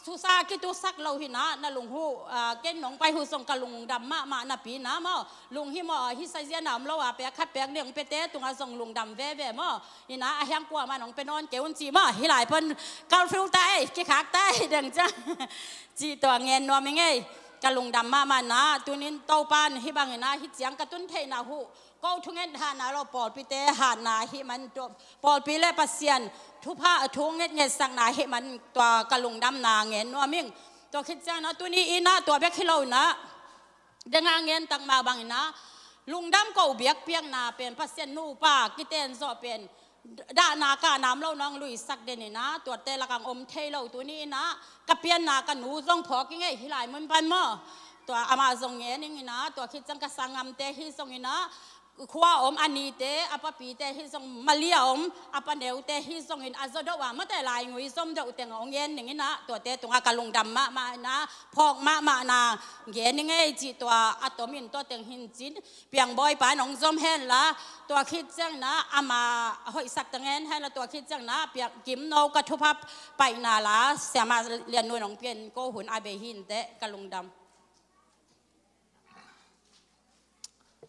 Susa kitusak lo hi na, na lunghu, ah, ken nong pai hu zong ka lungdam mahmah napi na maw. Lunghimawh, hi sa zia na om lo a pek khat pek deng pete tungah zong lungdam veve maw. Hi na, a hiang kuamah nong pe nawn kei un ci maw. Hi lai pon kal fiu ta ei, kikhak ta ei deng ciang. Ci tua ngen nuam ing ei. Ka lungdam mahmah na, tunin Topan hi bangin a, hi ciang ka tun theihna hu. Ko thunget hatna lo, pawlpite hatna ahih man tua, pawlpi le Pasian thupha, thu ngetngetsakna ahih man tua ka lungdamna ngen nuam ing. Tua khit ciang na tuni in a tua bek hi lo na, deng a ngen tak mah bangin a, lungdam ko biakpiakna pen Pasian nupa kiten zawh pen dahna kahna om lo nong luisak den in a, tuate lakah om thei lo tuni in a, ka pianna ka nu zong phawk ing ei hi lai mun pan maw. Tua amah zong ngen ing in a, tua khit ciang ka sanggamte hi zong in a, khua om a nite, a papite hi zong, Malia om a paneute hi zongin a zaw deuh a, mate laingui zom deuh teng a ong ngen ning in a, tuate tungah ka lungdam mahmah in a, phawk mahmah na ngen ing ei ci tua a tomin tua teng hin cin, Piang Bawipa nong zom hen la, tua khit ciang na, ama hoihsak teng hen hen la, tua khit ciang na, Piang Kim No ka thupha paihna la, Siama Lian Nu nong pian ko hun a bei hin teh, ka lungdam.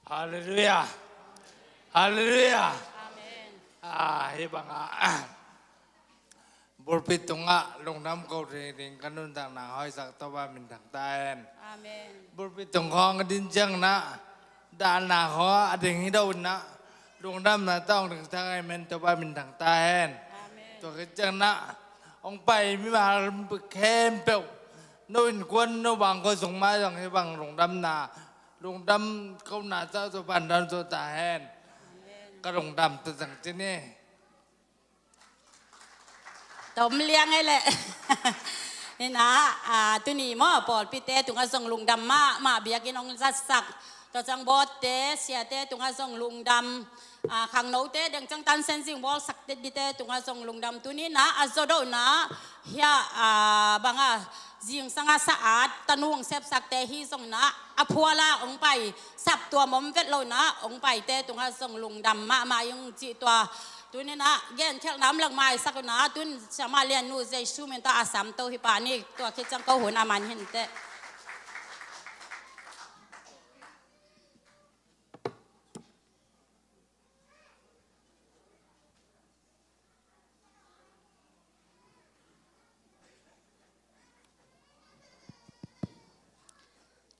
Halleluiah. Halleluiah. Amen. Ah, hi bangah, pulpit tungah lungdam ko ding ding ka nuntakna hoihsak Topa minthang ta hen. Amen. Pulpit tung khawng a din ciang na, dahna khawng a ding hi do na, lungdamna tawng ding ta ngai men Topa minthang ta hen. Amen. Tua khit ciang na, ong pai mimal khempeuh, no innkuan no bang ko sung mai zong hi bang lungdamna, lungdam ko na cau Topan dan zo ta hen. Amen. Ka lungdam ta zang ci ni. Tom liang ei leh. Nina, a, tuni maw, pawlpite tungah zong lungdam mahmah biakinn hong zatsak. Tua ciang bawtte, siate tungah zong lungdam. A, khangnote deng ciang tansen zing bawlsak dite tungah zong lungdam. Tuni na a zawdona hia, a, banga zingsanga sa-at tanu hong sepsakte hi zong na a phuala hong pai saptuam om vet lo na hong paite tungah zong lungdam mahmah ing cih tua. Tuni na genkhelhna om lak maisak uh na tun siamah liannu Jesu min tawh a samto hi pah ni. Tua khit ciang ko hun a man hinteh.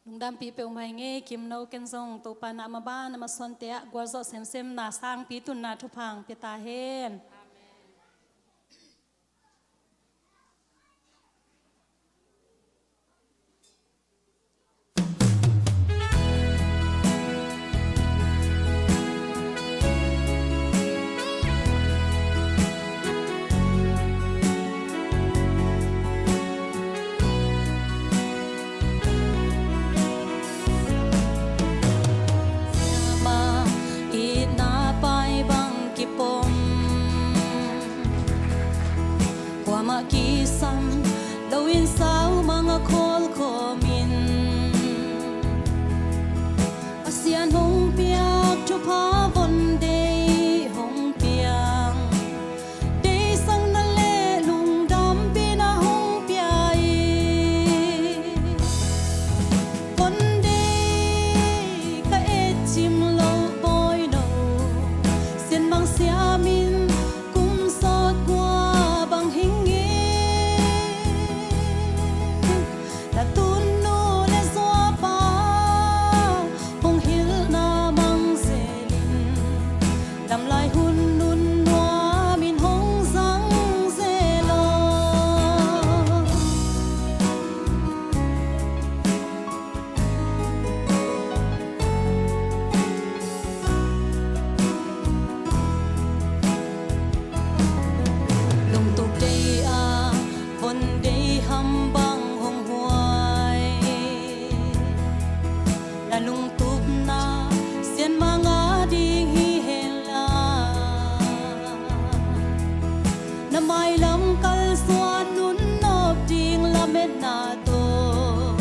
Lungdampih peuhmah ing ei. Kimno ken zong Topa na maban a masuante ah gualzawh semsem na sangpi tunna thupha hong pia ta hen. Siama itna pai bang kipom, kuamah kisam loin saumang a khawl khawmin, Pasian hong piak thupha von deih hong piang, deihsakna le lungdampihna hong pia hi. Von deih ka et cim loh bawi no, sianmang siamin kum sawt kua bang hing in, na tunnu le zuapa hong hilhna mang zelin, damlai hun nun nuamin hong zang zel aw. Lungtup deih a von deih ham bang hong huai, na lungtupna sianmang a ding hi hen la, na mailam kalsuan nunnop ding lametna tawh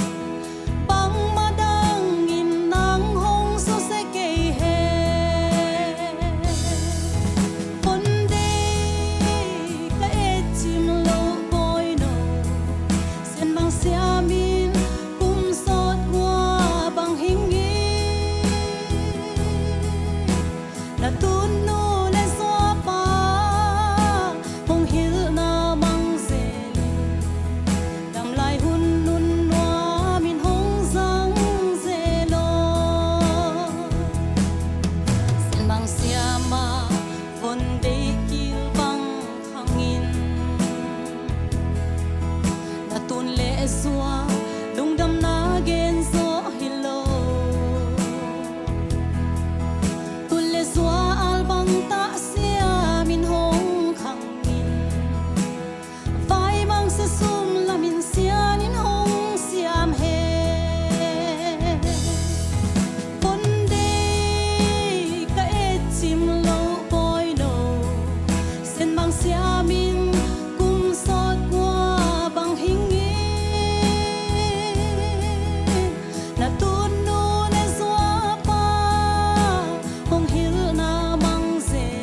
bangmah dangin nang hong susia kei hen. Von deih ka et cim loh bawi no, sianmang siamin kum sawt kua bang hing in, na tunnu le zuapa hong hilhna mang zelin, damlai hun nun nuamin hong zang zel aw. Sianmang siama von deih kil bang khangin, na tun le zua lungdamna gen zawh hi lo. Tun le zua al bang tah siamin hong khangin, vaimang sia sum lamin sianin hong siam hen. Von deih ka et cim loh bawi no, sianmang siamin kum sawt kua bang hing in, na tunnu le zuapa hong hilhna mang zel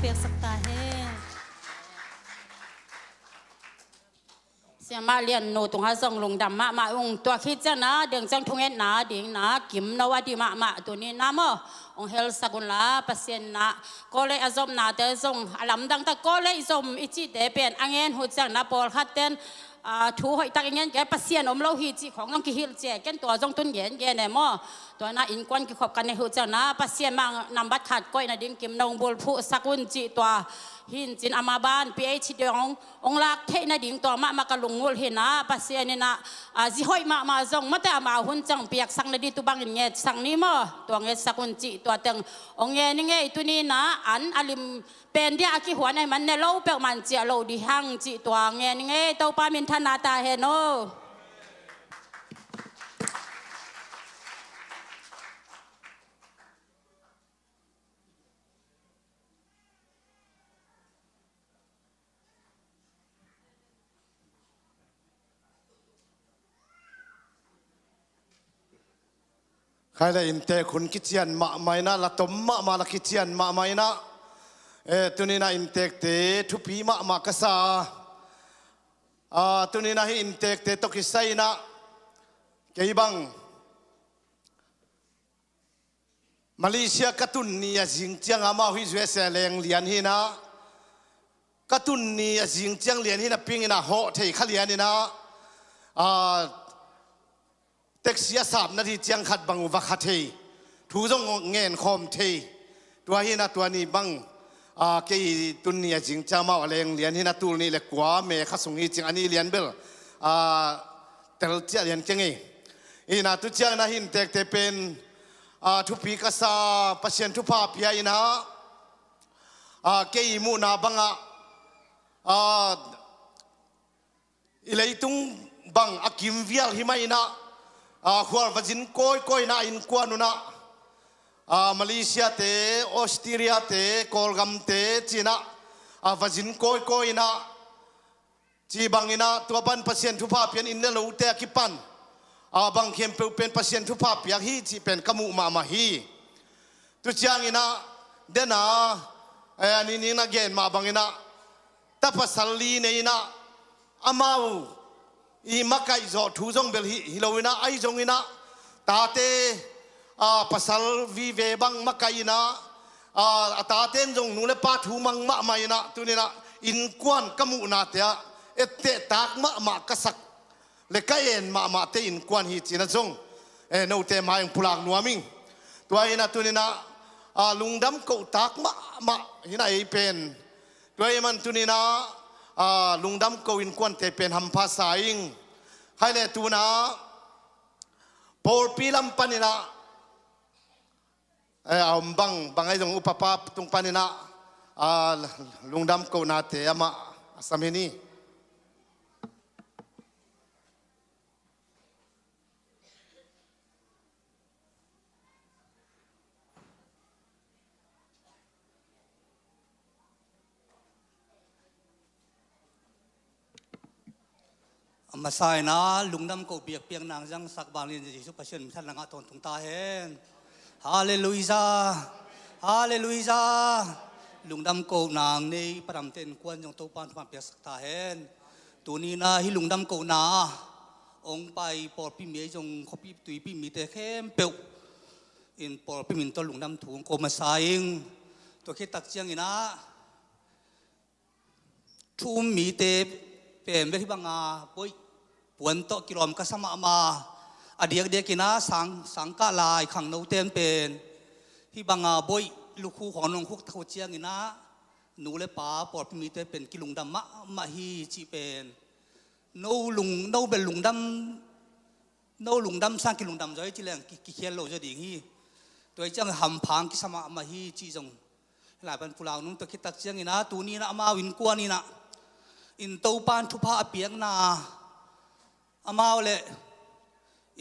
Piaksak ta hen. Siamah Lian nu tungah zong lungdam mahmah ung. Tua khit ciangin ah deng ciang thungetna dingin ah Kim No a dih mahmah tuni-in ah maw, hong helsak un la, Pasian in ah college a zomnate zong a lamdang tak, college zom i cihte pen a ngen uh ciangin ah pawlkhat ten, aa, thu hoih tak i ngen kei, Pasian om lo hi cih khawng zong kihilh ci e, ken tua zong tun gen gen e maw. Tua-in ah innkuan kikhop ka neih uh ciangin ah Pasian mah nambat khat koih nading Kim No hong bulphuhsak un cih tua hi in cin, ama ban PhD hong hong lak theih nading tua mahmah ka lungngulh hi-in ah, Pasian in ah, aa, zi hoih mahmah zong mate ama hun ciang piaksak nading tu bangin ngetsak ni maw, tua ngetsak un cih tua teng hong ngen i ngei. Tuni-in ah an a lim pen dia a kihuan ahih man ne lo peuhmah in ciah lo dih hang cih tua ngen i ngei. Topa minthanna ta hen aw. Khai le inntek hun kician mahmah in ah, la tom mahmah, la kician mahmah in ah, eh, tuni-in ah inntekte thupi mahmah ka sa. Ah, tuni-in ah hih inntekte tawh kisai-in ah kei bang Malaysia ka tun ni a zing ciang, amau hih U S A leng lian hi-in ah, ka tun ni a zing ciang lian hi napi-in ah hawh thei kha lian in ah, aa, taxi a sap nading ciang khat bang uh va kha thei, thu zong ngen khawm thei. Tua hi-in ah tua ni bang, aa, kei tun ni a zing ciang amau a leng lian hi-in ah, tul nih le kua May kha sung hi cing, a nih lian bel, aa, tel ciah lian keng hi. Hi-in ah tu ciangin ah hih inntekte pen, aa, thupi ka sa, Pasian thupha pia in ah, aa, kei muhna bangah, aa, i leitung bang a kim vial hi mah in ah, aa, khual va zin kawikawi in ah innkuan un ah, aa, Malaysia-te, Australia-te, Kawlgam-te ci-in ah, aa, va zin kawikawi in ah, ci bangin ah tua pan Pasian thupha pian inn le lote a kipan, aa, bang khempeuh pen Pasian thupha piak hi cih pen ka muh mahmah hi. Tu ciangin ah, den a, eh, a nihna gen mah bangin ah, ta pasal li nei in ah, amau i makaih zawh thu zong bel hi, hi lo in ah, ahi zongin ah, tate, aa, pasal vive bang makaih in ah, aa, a tate in zong nu le pa thu mang mahmah in ah, tuni-in ah innkuan ka muhnate ah etteh tak mahmah ka sak le ka en mahmahte innkuan hi ci-in ah zong, eh, note mai-ah hong pulak nuam ing. Tua hi-in ah tuni-in ah, aa, lungdam koh tak mahmah hi-in ah ei pen. Tua ahih man tuni-in ah, aa, lungdam koh innkuante pen hampha sa ing. Khai le tu-in ah pawlpi lam panin ah, eh, a om bang, bang ahi zong upapa tung panin ah, aa, lungdam kohnate amah a sam hi ni. A masa-in ah lungdam koh biakpiakna hong zangsak vanglian Jesuh Pasian minthanna ngah tawntung ta hen. Halleluijah. Halleluijah. Lungdam kohna nei Pa Dam-te innkuan zong Topa'n thupha piaksak ta hen. Tuni-in ah hih lungdam kohna ah hong pai pawlpi mi ahi zong khuapi tuipi mite khempeuh in pawlpi min tawh lungdam thu hong ko masa ing. Tua khit tak ciangin ah thu um mite pen bel hih banga boih puan tawh kilawm ka sa mahmah. A diakdiakin ah sang, sangkah lai khangnote'n pen hih banga boih lukhu khawng nong khuk tak uh ciangin ah nu le pa pawlpi mite pen kilungdam mahmah hi cih pen no lung, no bel lungdam, no lungdam sang kilungdam zaw hi ci leng ki, kikhial lo zaw ding hi. Tua hi ciang hampha hong kisa mahmah hi cih zong hih lai pan pulak nung. Tua khit tak ciangin ah tuni-in ah amau innkuan in ah in Topa'n thupha a piakna, amau le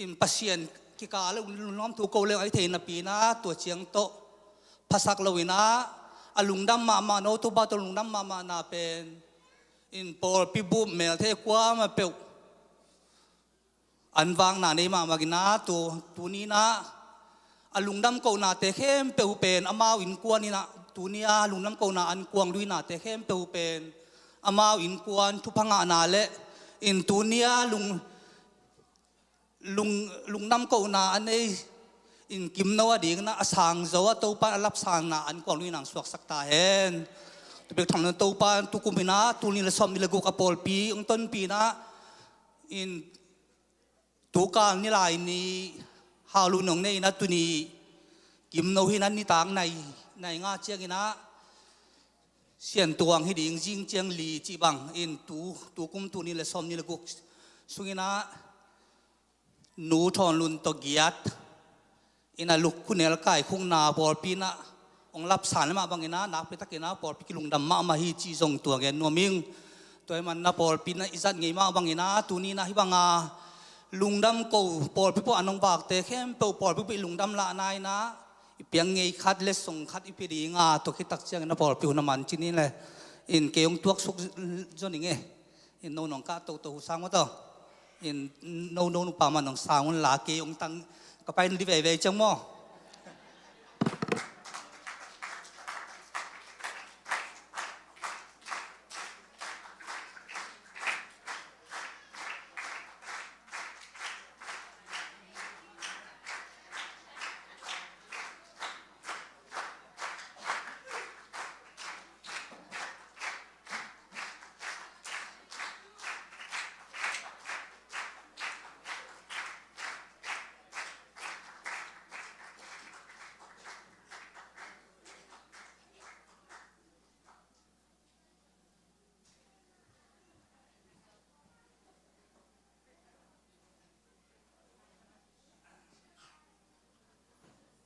in Pasian kikal ah lungnuam thu ko leng ahi thei napi-in ah tua ciang tawh phasak lo-in ah a lungdam mahmah, no Topa tawh lungdam mahmahna pen in pawlpi bup mel thei kuamah peuh an vakna nei mahmah in ah tu, tuni-in ah a lungdam kohnate khempeuh pen amau innkuan in ah Tuni-a lungdam kohna an kuang luinate khempeuh pen amau innkuan thupha ngahna le in tuni-a lung, lung, lungdam kohna a nei in kimno a dingin a sang zo a Topa a lapsanna an kuang luinang suaksak ta hen. Tua bek tham lo Topa tukum in a tul nih le sawm nih le guk a pawlpi hong tonpih in a in tukal ni lai ni hau lu nong nei in a tuni kimno hi in a nitak nai, nai nga ciangin a siantuang hi ding zing ciang li cih bang in tu, tukum tul nih le sawm nih le guk sungin a nu Thawn Lun tawh giat in a luk khunel kaikhukna pawlpi in a hong lapsan le mah bangin a nakpi takin a pawlpi kilungdam mahmah hi cih zong tua gen nuam ing. Tua ahih manin a pawlpi in a i zat ngei mah bangin a tuni in a hih banga lungdam ko pawlpi pawh an hong vakte khempeuh pawlpi pawh i lungdam lahna in a i piang ngei khat le song khat i pia ding a tua khit tak ciangin a pawlpi hun a man cin in le in kei hong tuaksuk zon ing e. In no nong kah toto uh sang maw taw. In no no nupa man nong sang un la kei hong tang ka pai li veivei ciang maw.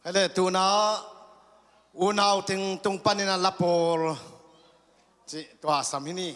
Hei le, tuna unau ting tung panin a lapawl cih tua sam hi ni.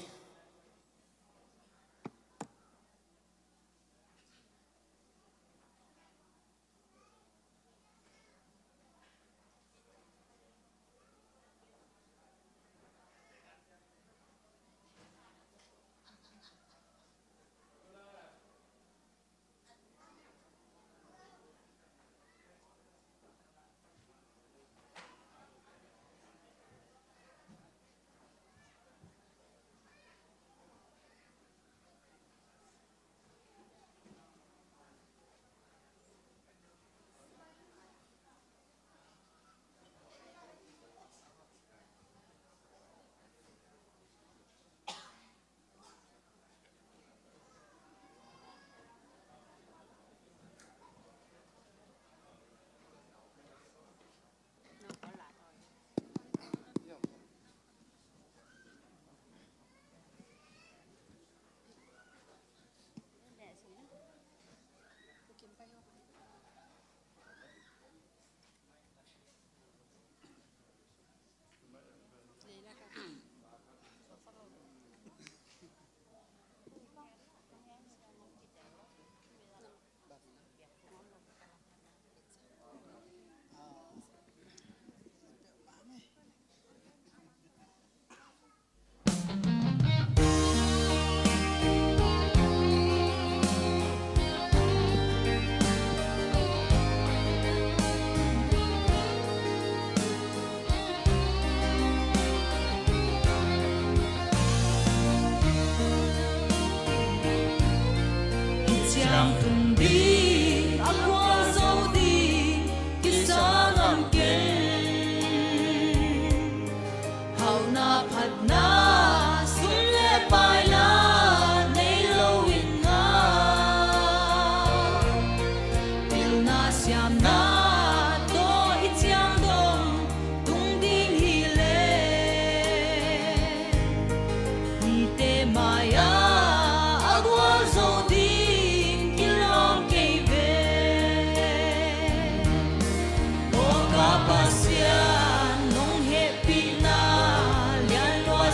Ciang tung ding a gualzo ding kisa ngam kei. Hauhna phatna sum le paina nei lo in ngak. Pilna siamna tawh i ciang dong tung ding hi leh, mite mai-ah a gualzo ding kilawm kei ve. Aw ka Pasian, nong hehpihna lian lua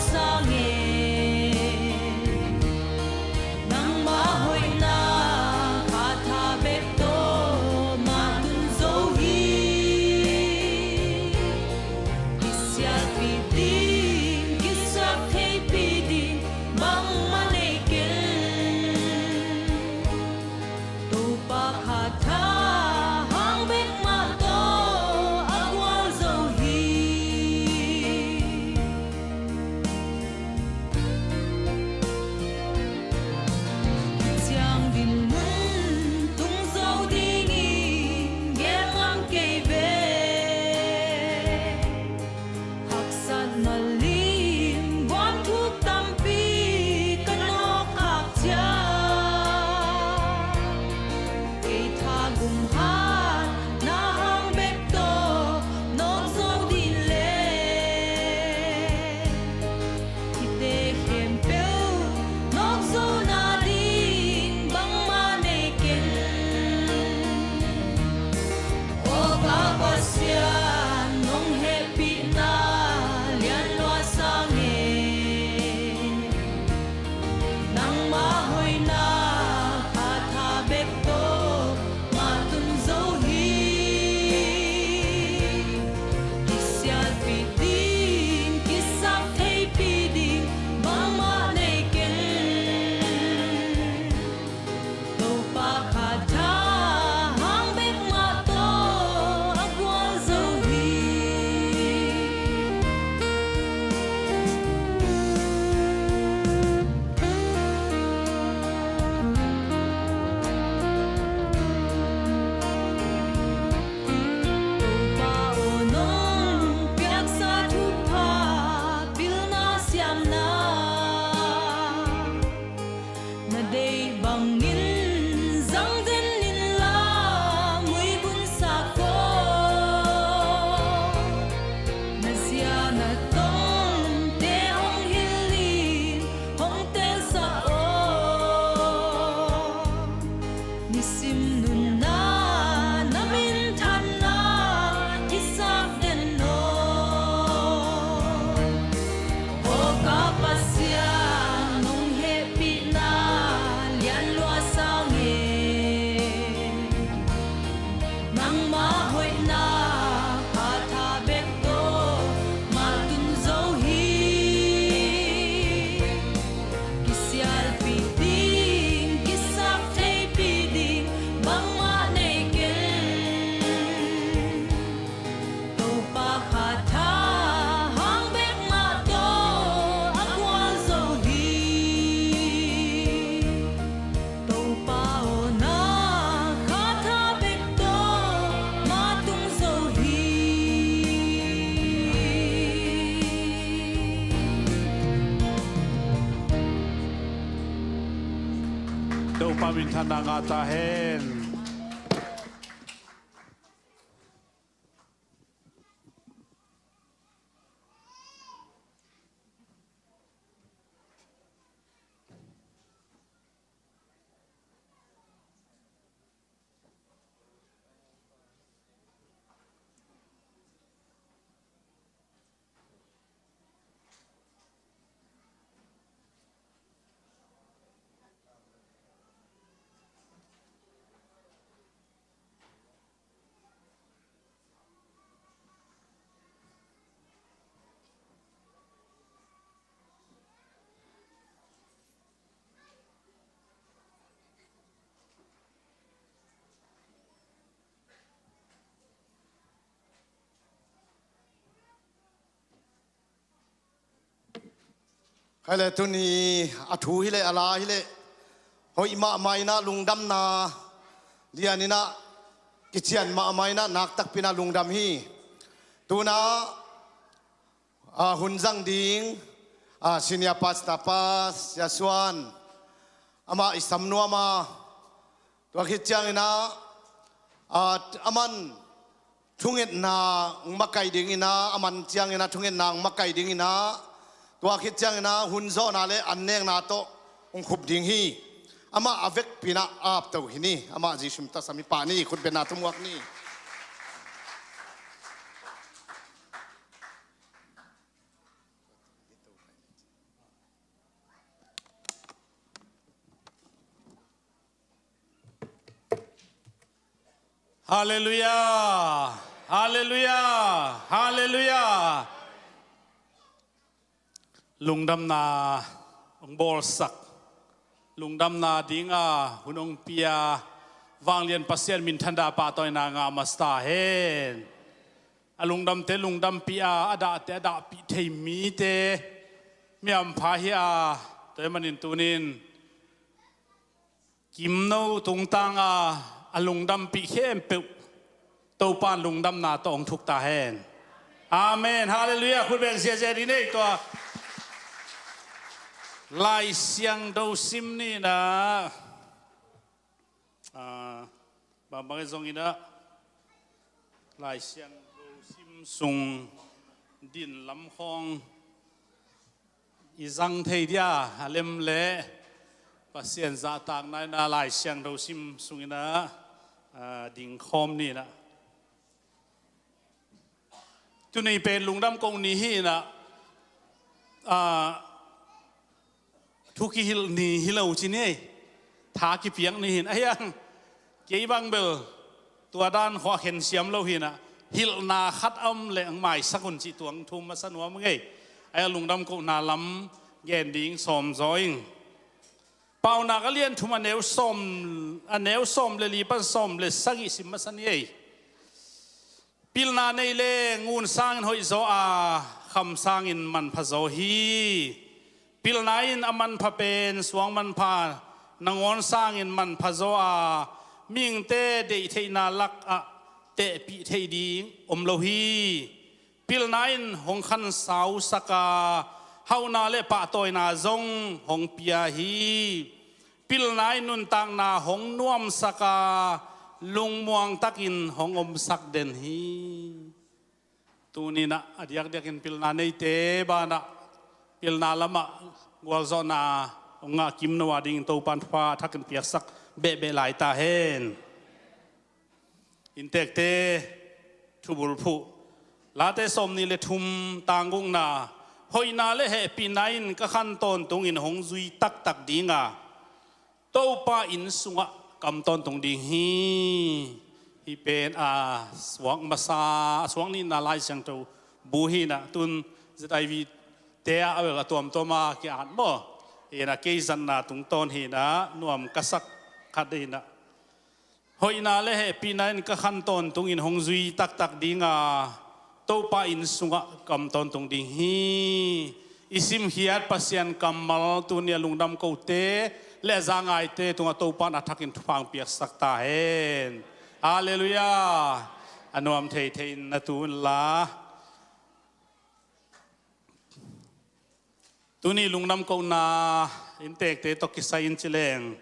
Hong in zang den in la, muibun sak aw. Na zia na tongte hong hilh in, hong telsak aw. Nisim nunna na minthanna hisak den aw. Aw ka Pasian, nong hehpihna lianlua sang e. Nangmah hoihna khatha bek tawh mah tung zo hi. Kisialpih ding, kisap theipih ding bangmah nei keng. Topa khatha hang bek mah tawh a gual zo hi. Topa aw, na khatha bek tawh mah tung zo hi. Topa minthanna ngah ta hen. Khai le tuni a thu hi le a la hi le hoih mahmah in ah lungdamna lian in ah kician mahmah in ah naktakpi in ah lungdam hi. Tuna a hun zang ding a senior pastor pa Sia Suan amah i sam nuam a, tua khit ciangin ah a, aman thungetna hong makai dingin ah, aman ciangin ah thungetna hong makai dingin ah, tua khit ciangin ah hun zawhna le an nekna tawh hong khup ding hi. Amah a vekpi in ah ap to hi ni. Amah Jesuh min tawh sam hi pah ni. Khutbetna thumuak ni. Halleluiah. Halleluiah. Halleluiah. Lungdamna hong bawlsak, lungdamna dinga hun hong pia Vanglian Pasian minthanna pahtawina ngah masa ta hen. A lungdamte lungdampih a, a dahte a dahpih thei mite miampha hi a, tua ahih manin tunin kimno tungtanga a lungdampih khempeuh Topan lungdamna tawh hong thuk ta hen. Amen. Halleluiah. Khut beng ziazia ding nei tua. Lai Siangtho sim ni in ah, ah, bangbang zong in ah Lai Siangtho sim sung din lam khawng i zang thei dia a lem leh Pasian zahtakna in ah Lai Siangtho sim sung in ah, ah, ding khawm ni in ah. Tuni pen lungdam ko ni hi in ah, ah, thu kihilh ni hi lo ci ni ei. Tha kipiak ni hi in ah, ahi hang kei bang bel tua dan khawng a khen siam lo hi in ah, hilhna khat a om leh hong maisak un cih tua hong thum masa nuam ing ei. Ahi hang lungdam kohna lam gen ding sawm zaw ing. Paunak a lian thum a neu sawm, a neu sawm le li pan sawm le sagih sim masa ni ei. Pilna nei le ngun sangin hoih zaw a, kham sangin manpha zaw hi. Pilna in a manpha pen suang manpha nangawn sangin manpha zaw a, mihingte deihtheihna lakah tehpih theih ding om lo hi. Pilna in hong khansausak a, hauhna le pahtawina zong hong pia hi. pilna in nuntakna hong nuamsak a, lungmuang takin hong omsak den hi. Tuni-in ah a diakdiakin pilna neite banah pilna lamah gualzawhna hong ngah Kimno a dingin Topa'n thupha a thakin piaksak behbeh lai ta hen. Inntekte thubulphuh. Late sawmnih le thum, tang gukna. Hoihna le hehpihna in ka khan tawntungin hong zui taktak ding a, Topa inn sungah kam tawntung ding hi. Hih pen a suak masa, a suak nihna Lai Siangtho bu hi-in ah, tun Z I V te ah a bel a tuamtuam a ki-at maw. Hi-in ah kei zatna tungtawn hi-in ah nuam ka sak khat hi-in ah. Hoihna le hehpihna in ka khan tawntungin hong zui taktak ding a, Topa inn sungah kam tawntung ding hi. I simkhiat Pasian kammal tuni a lungdam kote le a za ngaite tungah Topa'n a thakin thupha hong piaksak ta hen. Halleluiah. A nuam theithei in na tu unla. Tuni lungdam kohna inntekte tawh kisai in ci leng,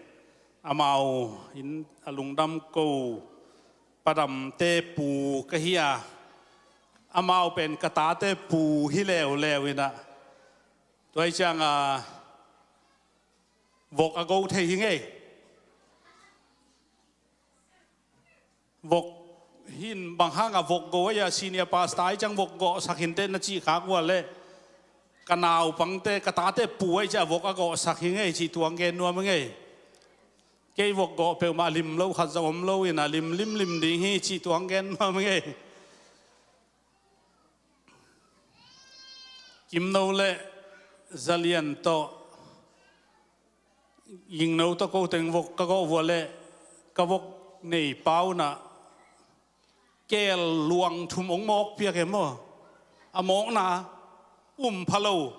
amau in a lungdam ko Padamte pu ka hi a, amau pen ka tate pu hi leuleu in ah, tua hi ciang a vok a go thei hi ngei. Vok hin bang hang a vok go a, senior pastor ai ciang vok gawhsak hinteh na cih khak uh a leh, ka naupangte, ka tate pu ai ciang vok a gawhsak hi ngei cih tuang gen nuam hi ngei. Kei vok gawh peuhmah lim lo khat zong om lo in a, lim limlim ding hi cih tuang gen nuam hi ngei. Kimno le Zalian tawh Gingno tawh ko teng vok ka gawh uh a leh, ka vok neipa un ah keel luang thum hong mawk piak e maw. A mawkna um pha lo.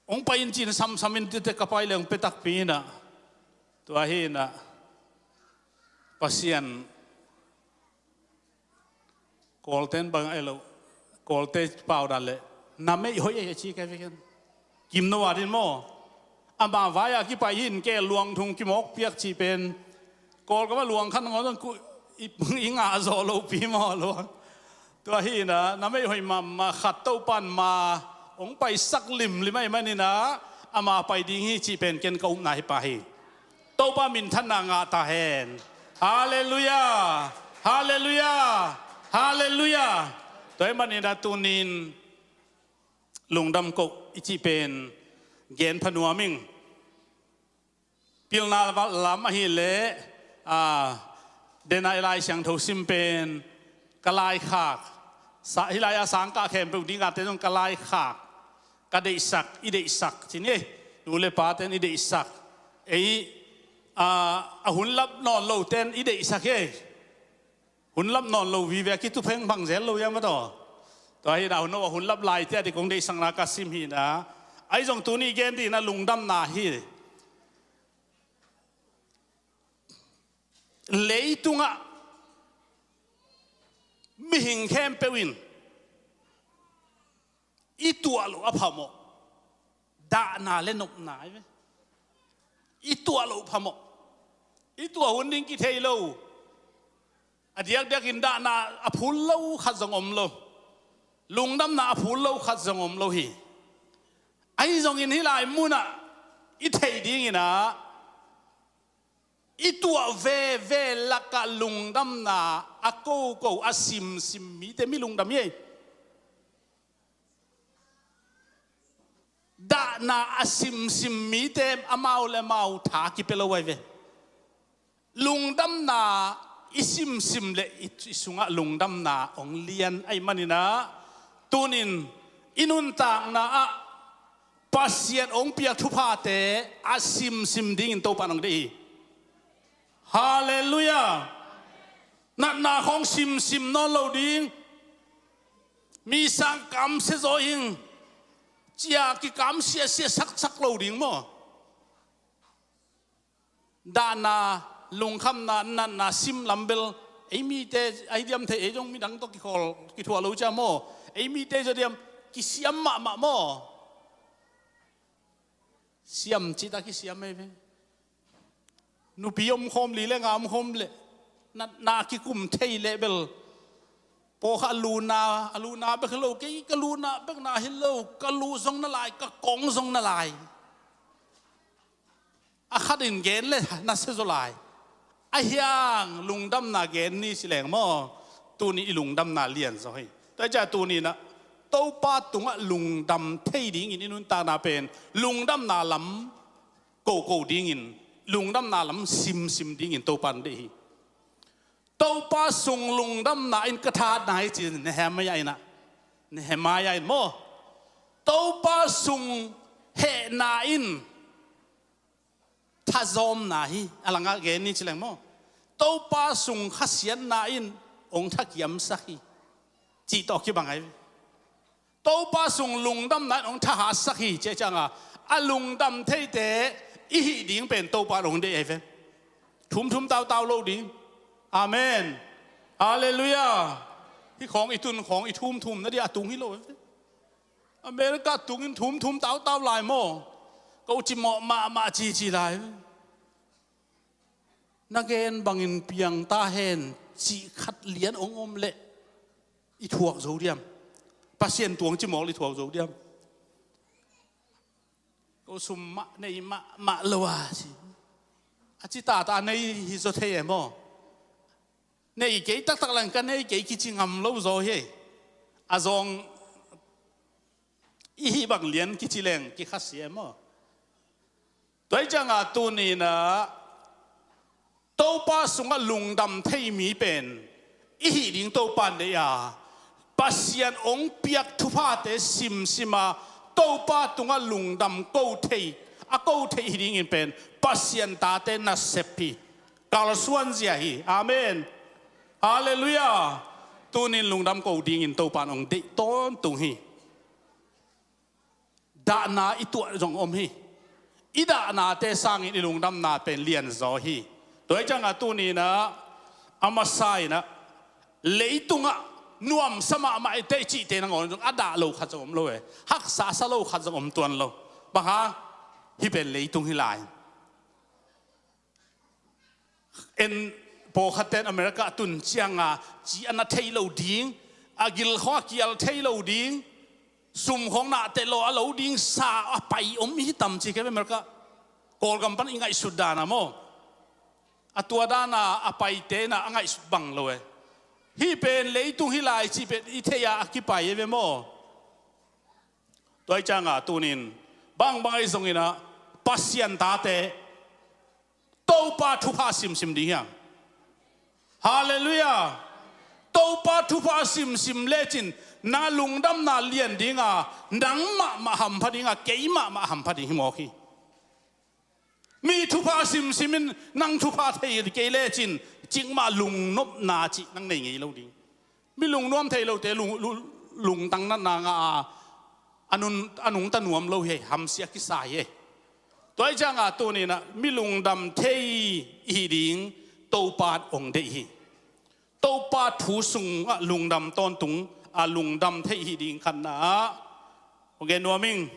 Hong pai in ci-in samsam in, tite ka pai leh hong pia takpi in ah. Tua hi in ah Pasian Kawlte'n bang ai lo, Kawlte pau dan leh, na meih hoih ei a ci kei vek in. Kimno a ding maw. Ama vai-ah kipai hi in, keel luang thum kimawk piak cih pen Kawlgam ah luang khat nangawn zong ku i, i ngah zawh lopi maw luang. Tua hi in ah, na meih hoih mahmah khat Topa'n ma hong paisak limlim ahih manin ah, ama pai ding hi cih pen ken ka upna hi pah hi. Topa minthanna ngah ta hen. Halleluiah. Halleluiah. Halleluiah. Tua ahih manin ah tuni-in lungdam koh i cih pen gen pha nuam ing. Pilna lam ahih leh, a, den a i Lai Siangtho sim pen ka laikhak, sa, hih lai-a sangkah khempeuh ding a te zong ka laikhak, ka deihsak, i deihsak ci ni ei. Nu le pate'n i deihsak. Ei, a, a hun lap nawn lote'n i deihsak ei. Hun lap nawn lo vive a kitu pheng bang zel lo hiam a taw. Tua hi in ah hun, a hun lap laite a ding kong deihsakna ka sim hi in ah. Ahi zong tuni gen ding in ah lungdamna hi. Leitungah mihing khempeuh in i tuah loh a phamawh. Dahna le nopna hi ve. I tuah loh phamawh. I tuah hun ding kithei lo. A diakdiakin dahna a phul lo khat zong om lo. Lungdamna a phul lo khat zong om lo hi. Ahi zongin hih lai munah i theih ding in ah, i tuah veve lakah lungdamna a koko, a simsim mite mi lungdam hi ei. Dahna a simsim mite amau le amau tha kipia lo ahi ve. Lungdamna i simsim le i, i sungah lungdamna hong lian ahih manin ah, tuni-in i nuntakna ah Pasian hong piak thuphate a simsim dingin Topa'n hong deih hi. Halleluiah. Natna khawng simsim nawn lo ding. Mi sang kamsia zaw ing, ci-a kikam siasia saksak lo ding maw. Dahna, lungkhamna, natna sim lam bel ei mite ahi diam thei, ei zong midang tawh kikhawl kithuah lo cia maw. Ei mite zaw diam, kisiam mahmah maw. Siam cih tak kisiam ei ve. Nupi omkhawm, li le nga omkhawm leh natna kikum thei leh bel, pawlkhat a luna, a luna bek hi lo, kei ka luna bekna hi lo, ka lu zong na lai, ka kong zong na lai. A khat in gen le na sia zaw lai. A hiang lungdamna gen ni ci leng maw, tuni i lungdamna lian zaw hi. Tua hi ciang tuni-in ah Topa tungah lungdam thei dingin i nuntakna pen lungdamna lam koko dingin, lungdamna lam simsim dingin Topa in deih hi. Topa sung lungdamna in ka thahatna hi ci Nehemiah in ah, Nehemiah in maw, Topa sung hehna in thazawmna hi. A langah gen ni ci leng maw, Topa sung khasiatna in hong thakiamsak hi, cih tawh kibang ahi. Topa sung lungdamna in hong thahatsak hi, cih ciangin a lungdam theite i hih ding pen Topa in hong deih ahi ve. Thumthum tautau lo ding. Amen. Halleluiah. Hih khawng i tun khawng i thumthum nading a tung hi lo ahi ve. America tungin thumthum tautau lai maw? Ko cimawh mahmah cici lai. Na gen bangin piang ta hen cih khat lian hong om leh i thuak zo diam? Pasian tuang cimawh leh i thuak zo diam? Ko sum mah nei mahmah lo a ci, a ci tata nei hi zaw thei e maw? Nei kei taktak leng ka nei kei kici ngam lo zaw hi. A zawng i hih bang lian kici leng kikhasi e maw? Tua hi ciangin tuni-in ah Topa sungah lungdam thei mi pen i hih ding Topa in deih a, Pasian hong piak thuphate simsim a, Topa tungah lungdam ko thei, a ko thei hi dingin pen Pasian tate nasep hi. Kalsuanzia hi. Amen. Halleluiah. Tuni-in lungdam ko dingin Topa in hong deih tawntung hi. Dahna i tuah zong om hi. I dahnate sangin i lungdamna pen lianzaw hi. Tua hi ciangin tuni-in ah a masa-in ah leitungah nuamsa mahmah i teh cihte nangawn zong a dah lo khat zong om lo e. Haksa sa lo khat zong om tuan lo. Bang hang? Hih pen leitung hi lai. En, pawlkhatte in America a tun ciangin ci a na thei lo ding, a gilkhawng a kial thei lo ding, sum khawng na teh lo a lo ding sa a pai om hi tam ci kei America. Kawlgam pan i ngaihsut dan a maw, a tua dan a a paite in ah a ngaihsut bang lo e. Hih pen leitung hi lai cih pen i theih a a kipai e ve maw? Tua hi ciangin tuni-in bangbang ahi zongin ah Pasian tate Topa thupha simsim ding hiam? Halleluiah. Topa thupha simsim lecin na lungdamna lian ding a, nang mahmah hampha ding a, kei mahmah hampha ding hi mawk hi. Mi thupha simsim in nang thupha thei kei lecin cikmah lungnopna cih nang nei ngei lo ding. Mi lungnuam thei lote lung, lung, lungtang natna ngah a, a nun, a nungta nuam lo hi, hamsia kisa hi. Tua hi ciangin tuni-in ah mi lungdam thei i hih ding Topa in hong deih hi. Topa thu sungah lungdam tawntung a, lungdam thei i hih ding khatna ah hong gen nuam ing.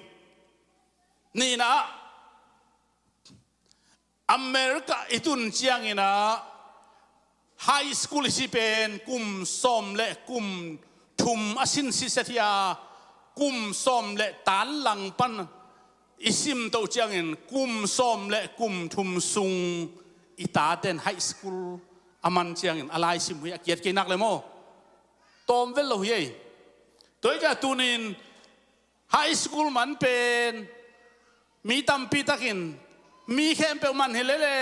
Nihna ah America i tun ciangin ah high school i si pen kum sawm le kum thum a sin siset hi a, kum sawm le tan lang pan i sim toh ciangin kum sawm le kum thum sung i taten high school a man ciangin a lai sim uh hi, a kiat kei nak le maw? Tawm vel lo hi ei. Tua hi ciang tuni-in high school man pen mi tampi takin mi khempeuh man hi lele,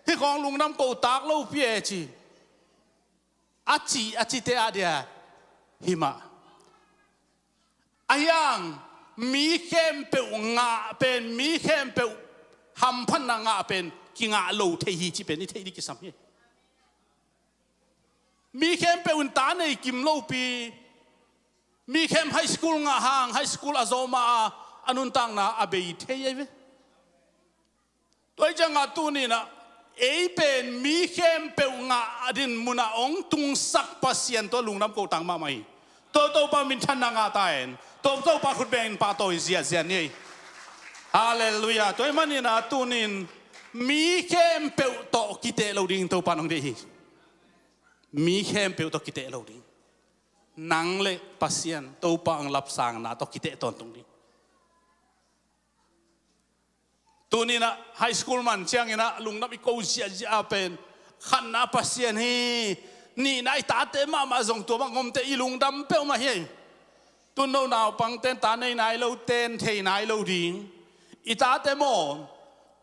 hih khawng lungdam ko tak lo pi e ci. A ci, a cite a dia hi mah. A hiang mi khempeuh ngah pen, mi khempeuh hamphatna ngah pen kingah lo thei hi cih pen i theih ding kisam hi. Mi khempeuh in ta nei kim lo pi. Mi khem high school ngah hang, high school a zawh mah a, a nuntakna a bei thei ahi ve. Tua hi ciangin tuni-in ah ei pen mi khempeuh ngah a din munah hong tungsak Pasian tungah lungdam ko tak mahmah hi. Tua Topa minthanna ngah ta hen. Tua Topa khut bengin pahtawi ziahziah ni ei. Halleluiah. Tua ahih manin ah tunin mi khempeuh tawh kiteh lo ding Topa in hong deih hi. Mi khempeuh tawh kiteh lo ding. Nang le Pasian Topa hong lapsangna tawh kiteh tawntung ding. Tunin ah high school man ciangin ah lungdam i ko ziahziah a pen khatna Pasian hi. Nihna i tate mahmah zong tua bang om teh i lungdam peuhmah hi. Tun no naupangte'n ta nei nai lo, ten thei nai lo ding. I tate maw,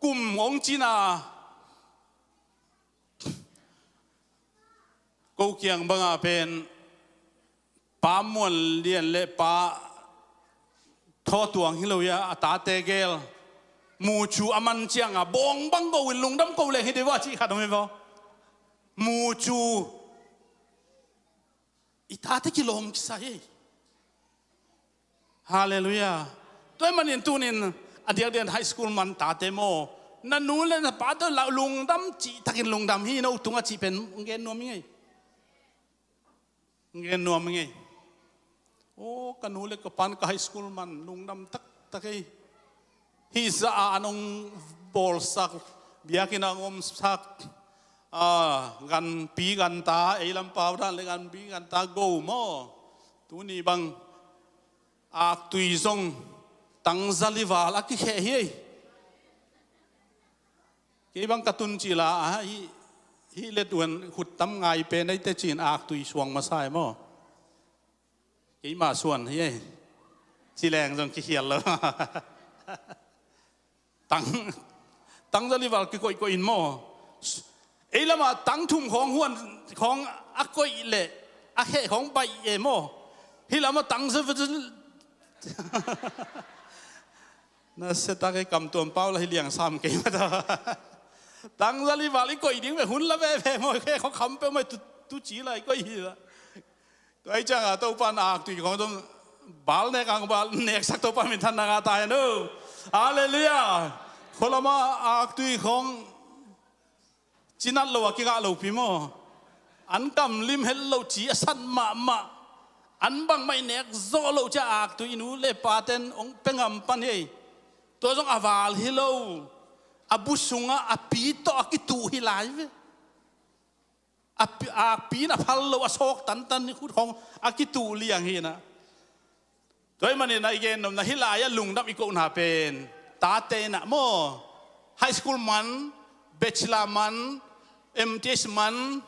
kum hong cin a, ko kiang bangah pen Pa Muan Lian le Pa Thaw Tuang hi lo hi a, a tate gel. Mucu a man ciangah bawng bang go in lungdam ko leng hi dih vua cih khat om hi vua. Mucu. I tate kilawm kisa hi. Halleluiah. Tua ahih manin tunin a diakdiakin high school man tate maw, na nu le na pa tawh lungdam cihtakin lungdam hi, no tungah cih pen hong gen nuam ing ei. Hong gen nuam ing ei. Aw, ka nu le ka pa'n ka high school man lungdam taktak ei. Hih zah a an hong bawlsak, biakinn ah hong omsak, a, ganpi ganta, ei lam pau dan le ganpi ganta go maw. Tuni bang aktui zong tangzali val a kikheh hi ei. Kei bang ka tun cila a, hih, hih letuan khut tam ngai pen ei teh ci-in aktui suang masa ei maw. Keimah suan hi ei. Ci leng zong kikhial lo. Tang, tangzali val kikoihkoih in maw. Ei lamah tang thum khawng huan khawng a koih leh a kheh khawng baih e maw. Hih lamah tangza na setak ei, kamtuam pau la hi liang sam kei mah ta. Tangzali val i koih ding ve hun la veve maw, kheh khawng kham peuhmah tu, tu ci la i koih hi la. Tua ahih ciangah Topa in aktui khawng zong bal nek ang bal neksak Topa minthanna ngah ta hen aw. Halleluiah. Khualama aktui khawng cinat lo a kingah lopi maw. An kam lim het lo ci a sat mahmah. An bangmah i nek zawh loh ciah aktui i nu le pate'n hong pia ngam pan hi ei. Tua zong a val hi lo. A bu sungah a pi tawh a kituh hi lai ve. A pi, a pi in a phal lo a sawk tantan khut khawng a kituh liang hi na. Tua ahih manin ah i gen nopna hih lai-ah lungdam i kohna pen tate in ah maw, high school man, bachelor man, M T S man,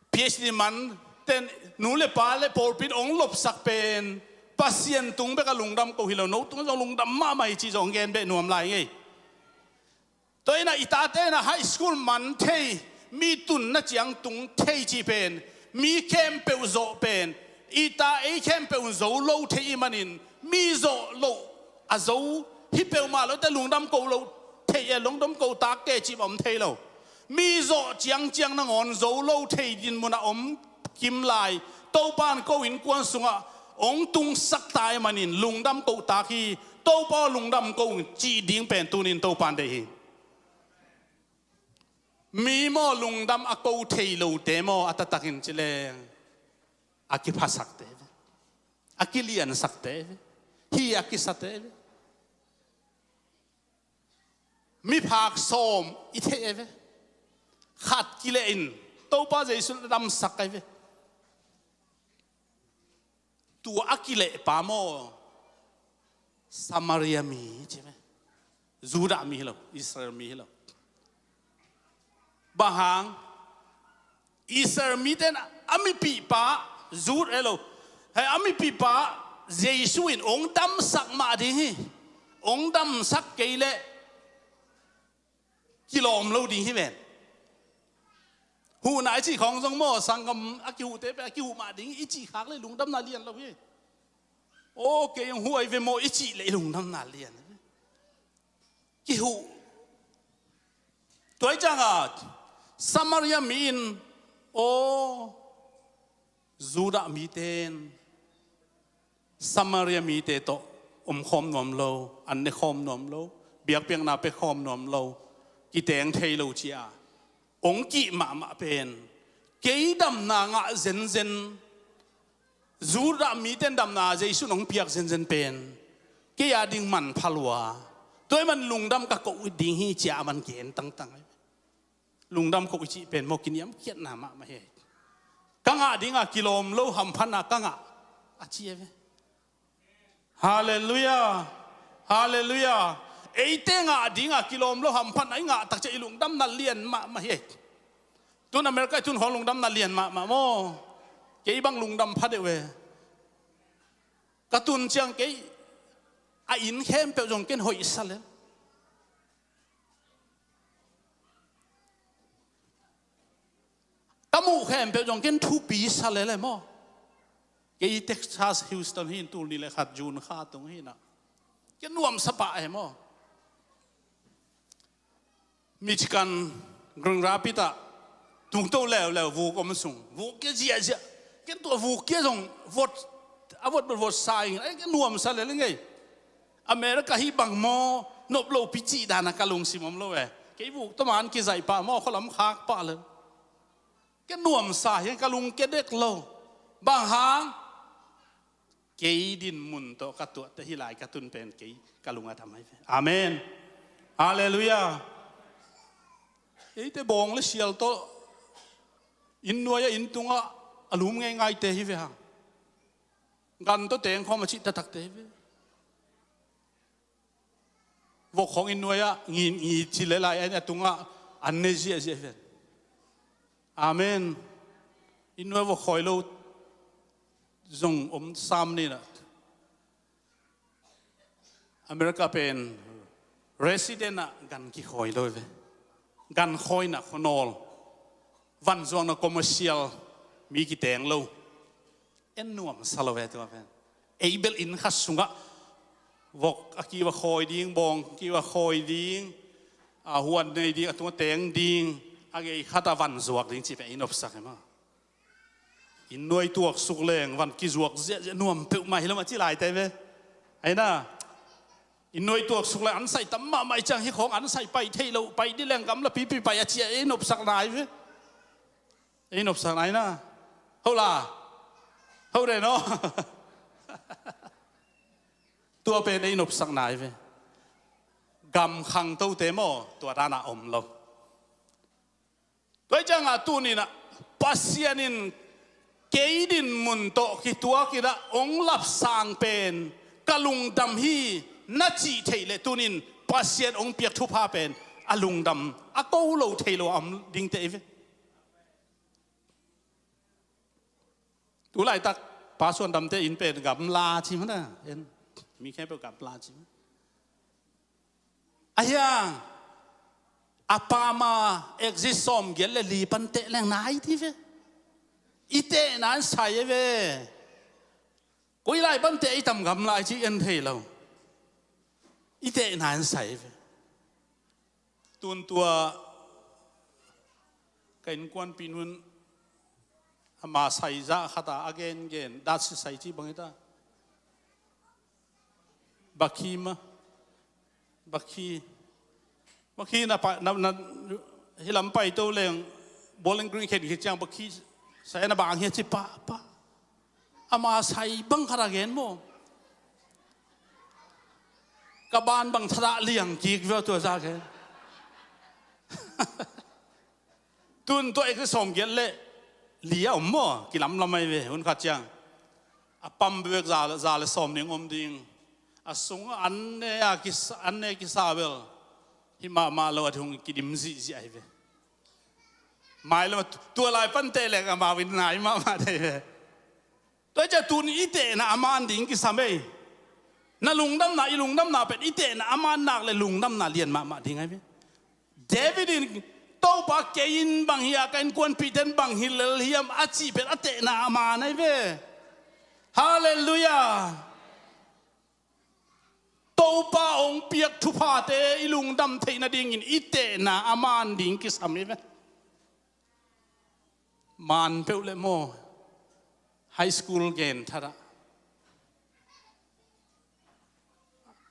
P H D man, ten nu le pa le pawlpi in hong lopsak pen Pasian tung bek a lungdam ko hi lo, no tung zong lungdam mahmah hi cih zong gen beh nuam lai ngei. Tua in ah i tate in ah high school man thei, mi tunna ciang tung thei cih pen, mi khempeuh zawh pen, i ta ei khempeuh zo lo thei i manin, mi zawh loh a zo hi peuhmah lo te lungdam ko lo thei e, lungdam ko tak ke cih bang om thei lo. Mi zawh ciangciang nangawn zo lo thei dinmun a om kim lai, Topa in ko innkuan sungah hong tungsak ta i manin lungdam ko tak hi. Topa lungdam ko cih ding pen tunin Topa in deih hi. Mi maw lungdam a ko thei lote maw a taktakin ci leng a kiphasakte ve, a kiliansakte ve, hi a kisate ve. Miphak sawm i theih e ve. Khat kileh in Topa Jesu na damsak ai ve. Tua a kilehpa maw Samaria mi ci ve. Judah mi hi lo, Israel mi hi lo. Bang hang? Israel mite in a mipihpa, Judah hi lo, hei a mipihpa Jesu in hong damsak mah ding hi. Hong damsak kei leh kilawm lo ding hi ven. Huhna i cih khawng zong maw, sanggam a kihuhte pen a kihuh mah ding i cih khak leh lungdamna lian lo hi. Aw kei hong huh ai ve maw i cih leh i lungdamna lian. Kihuh. Tua hi ciangah Samaria mi in, aw, Judah mite in Samaria mite tawh omkhawm nuam lo, an nekhawm nuam lo, biakpiakna pekhawm nuam lo, kiteng thei lo ci-a hong kih mahmah pen, kei damna ngah zenzen, Judah mite in damna Jesu in hong piak zenzen pen, kei a ding manpha lua. Tua ahih man lungdam ka koh ding hi ci-a a man gen tangtang hi. Lungdam koh i cih pen maw, kiniamkhiatna mahmah hi. Ka ngah dinga kilawm lo hamphatna ka ngah a ci hi ve. Halleluiah. Halleluiah. Eite ngah dinga kilawm lo hamphatna i ngah tak ciang i lungdamna lian mahmah hi. Tun America i tun khawng lungdamna lian mahmah maw. Kei bang lungdam pha deuh ve. Ka tun ciang kei a inn khempeuh zong ken hoihsa lel. Ka muh khempeuh zong ken thupi sa lel e maw. Kei Texas Houston hi in, tul nih le khat June kha tung hi in ah. Ken nuamsa pah e maw. Michigan Grand Rapids ah tungto leuleu vuk om sung, vuk kia ziahziah. Ken tua vuk kia zong vot, a vot bel vot sa ing, ai ken nuamsa lel ngei. America hih bang maw, nop lopi cih dana ka lungsim om lo e. Kei vuk tawh man kizaih pah maw, khualam khak pah lel. Ken nuamsa hi, ka lung kia dek lo. Bang hang? Kei dinmun tawh ka tuahte hih lai ka tun pen kei ka lung a dam hi ve. Amen. Halleluiah. Eite bawng le sial tawh inn nuai-ah inn tungah a lum ngeingaite hi ve hang. Gan tawh teng khawm a cih taktakte hi ve. Vok khawng inn nuai-ah ngi, ngi ci le lai a tungah an ne ziahziah hi ve. Amen. Inn nuai vok khawi lo zong om sam ni in ah. America pen resident ah gan kikhawi lo hi ve. Gan khawina khuanawl, vanzuakna commercial, mi kiteng lo. En nuamsa lo ve tua pen. Ei bel inn khat sungah vok a kiva khawi ding, bawng kiva khawi ding, a huan nei ding, a tungah teng ding, a gei khatah vanzuak ding cih pen ei nopsak e maw. Inn nuai tuaksuk leng van kizuak ziahziah, nuam peuhmah hi lo mah ci laite ve. Aina, inn nuai tuaksuk leng an saih tam mahmah i ciang, hih khawng an saih pai theih loh, pai dih leng gamla pipi pai a ci-a ei nopsak nai ve. Ei nopsak nai na. Ho la. Ho re no. Tua pen ei nopsak nai ve. Gam khangtote maw, tua dana om lo. Tua hi ciangah tuni in ah Pasian in kei dinmun tawh kituak in ah hong lapsang pen ka lungdam hi na cih theih leh, tuni in Pasian hong piak thupha pen a lungdam a ko lo thei lo a om dingte hi ve. Tu laitak Pa Suan Damte inn pen gamla ci mah na, en, mi khempeuh gamla ci mah. Ahi hang a pama exit sawmgiat le li pan teh leng nai ti ve. I tehna an sai e ve. Koi lai pan teh i tam gamla i ci en thei lo. I tehna an sai e ve. Tun tua ka innkuanpih nu'n ama sai zah khat a, a gengen dat si sai ci bang hi ta. Bakhi ma, bakhi, bakhi na pa, na, na, hi lam pai to leng, Bowling Green khen khit ciang bakhi sai na bang hi a ci pa, pa. Ama sai bang khat a gen maw. Ka ban bang thadah liang kik veu tua zah gen. Tun tua ek sawmgiat le li a om maw, kilamlam ai ve, hun khat ciang. A pam bek za, za le sawm ning om ding. A sung an ne a kisa, an ne kisa bel. Hi mahmah lo a hong kidim zihzih ai ve. Mai lo tua lai pan teh leng amau in nai mahmah thei ve. Tua ciang tun i tehna a man ding kisam ei. Na lungdamna, i lungdamna pen i tehna a man nak le lungdamna lian mahmah ding ai ve. David in Topa kei in bang hi a, ka innkuanpihte in bang hi lel hiam a cih pen a tehna a man ai ve. Halleluiah. Topa hong piak thuphate i lungdam theih nadingin i tehna a man ding kisam hi ve. Man peuh le maw, high school gen thadah,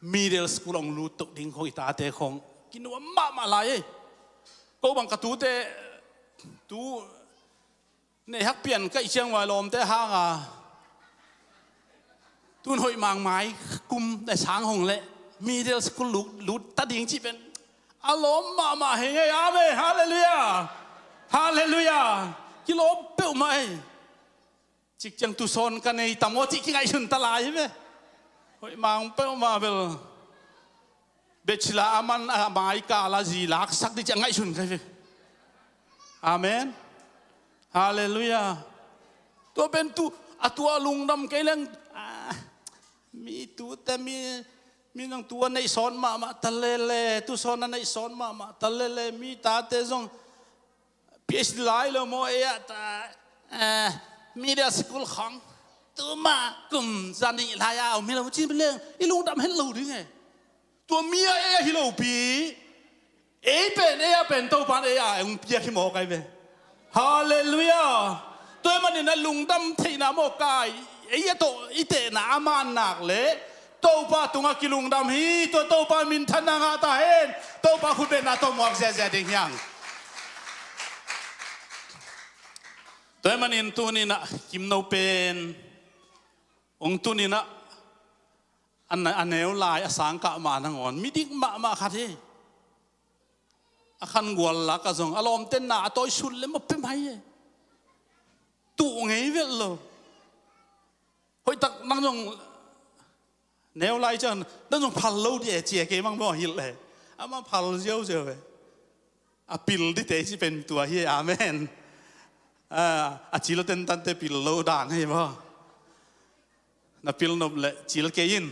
middle school hong lut toh ding khong i tate khong kinuam mahmah lai ei. Ko bang ka tute tu nei hak pian ka i ciang vai lawmte hanga Tun hoih mangmai kum le sang hong le middle school lut, lut ta ding cih pen a lawm mahmah hi ngei. Amen. Halleluiah. Halleluiah. Kilawm peuhmah ei. Cik ciang tusawn ka nei tam aw cih kingaihsun ta lai hi ve. Hoih mang peuhmah bel. Bachelor a man a mai kal a zi laksak ding cih a ngaihsun ka hi ve. Amen. Halleluiah. Tua pen tu a tua lungdam kei leng, ah, mi tute mi, mi nang tua neih sawn mahmah ta lele, tusawn a neih sawn mahmah ta lele, mi tate zong PhD lai lo maw, ei ah ta, eh, middle school khong tuma kum zanih lai a om hi lo ci leng i lungdam het lo ding e. Tua mi a ei a hi lopi, ei pen ei a pen Topan ei a hong piak hi maw kai ve. Halleluiah. Tua ahih manin a lungdam theihna maw kai, ei a tawh i tehna a man nak le Topa tungah kilungdam hi. Tua Topa minthanna ngah ta hen. Topa khutbetna tawh muak ziazia ding hiang. Tua ahih manin tuninah Kimno pen hong tuninah a neu lai a sangkah mah nangawn midik mahmah khat hi. A khan gual lakah zong a lawmtenna a tawi sut le maw pia mai e. Tuh ngei velh lo. Hoihtak nang zong neu lai ciang nang zong phal lo dih e, cia kei mang maw hilh e. Amah phal ziauziau e. A pil dite ci pen tua hi e. Amen. A, a cil tentante pil lo dan hi maw. Na pil nop le cil kei in.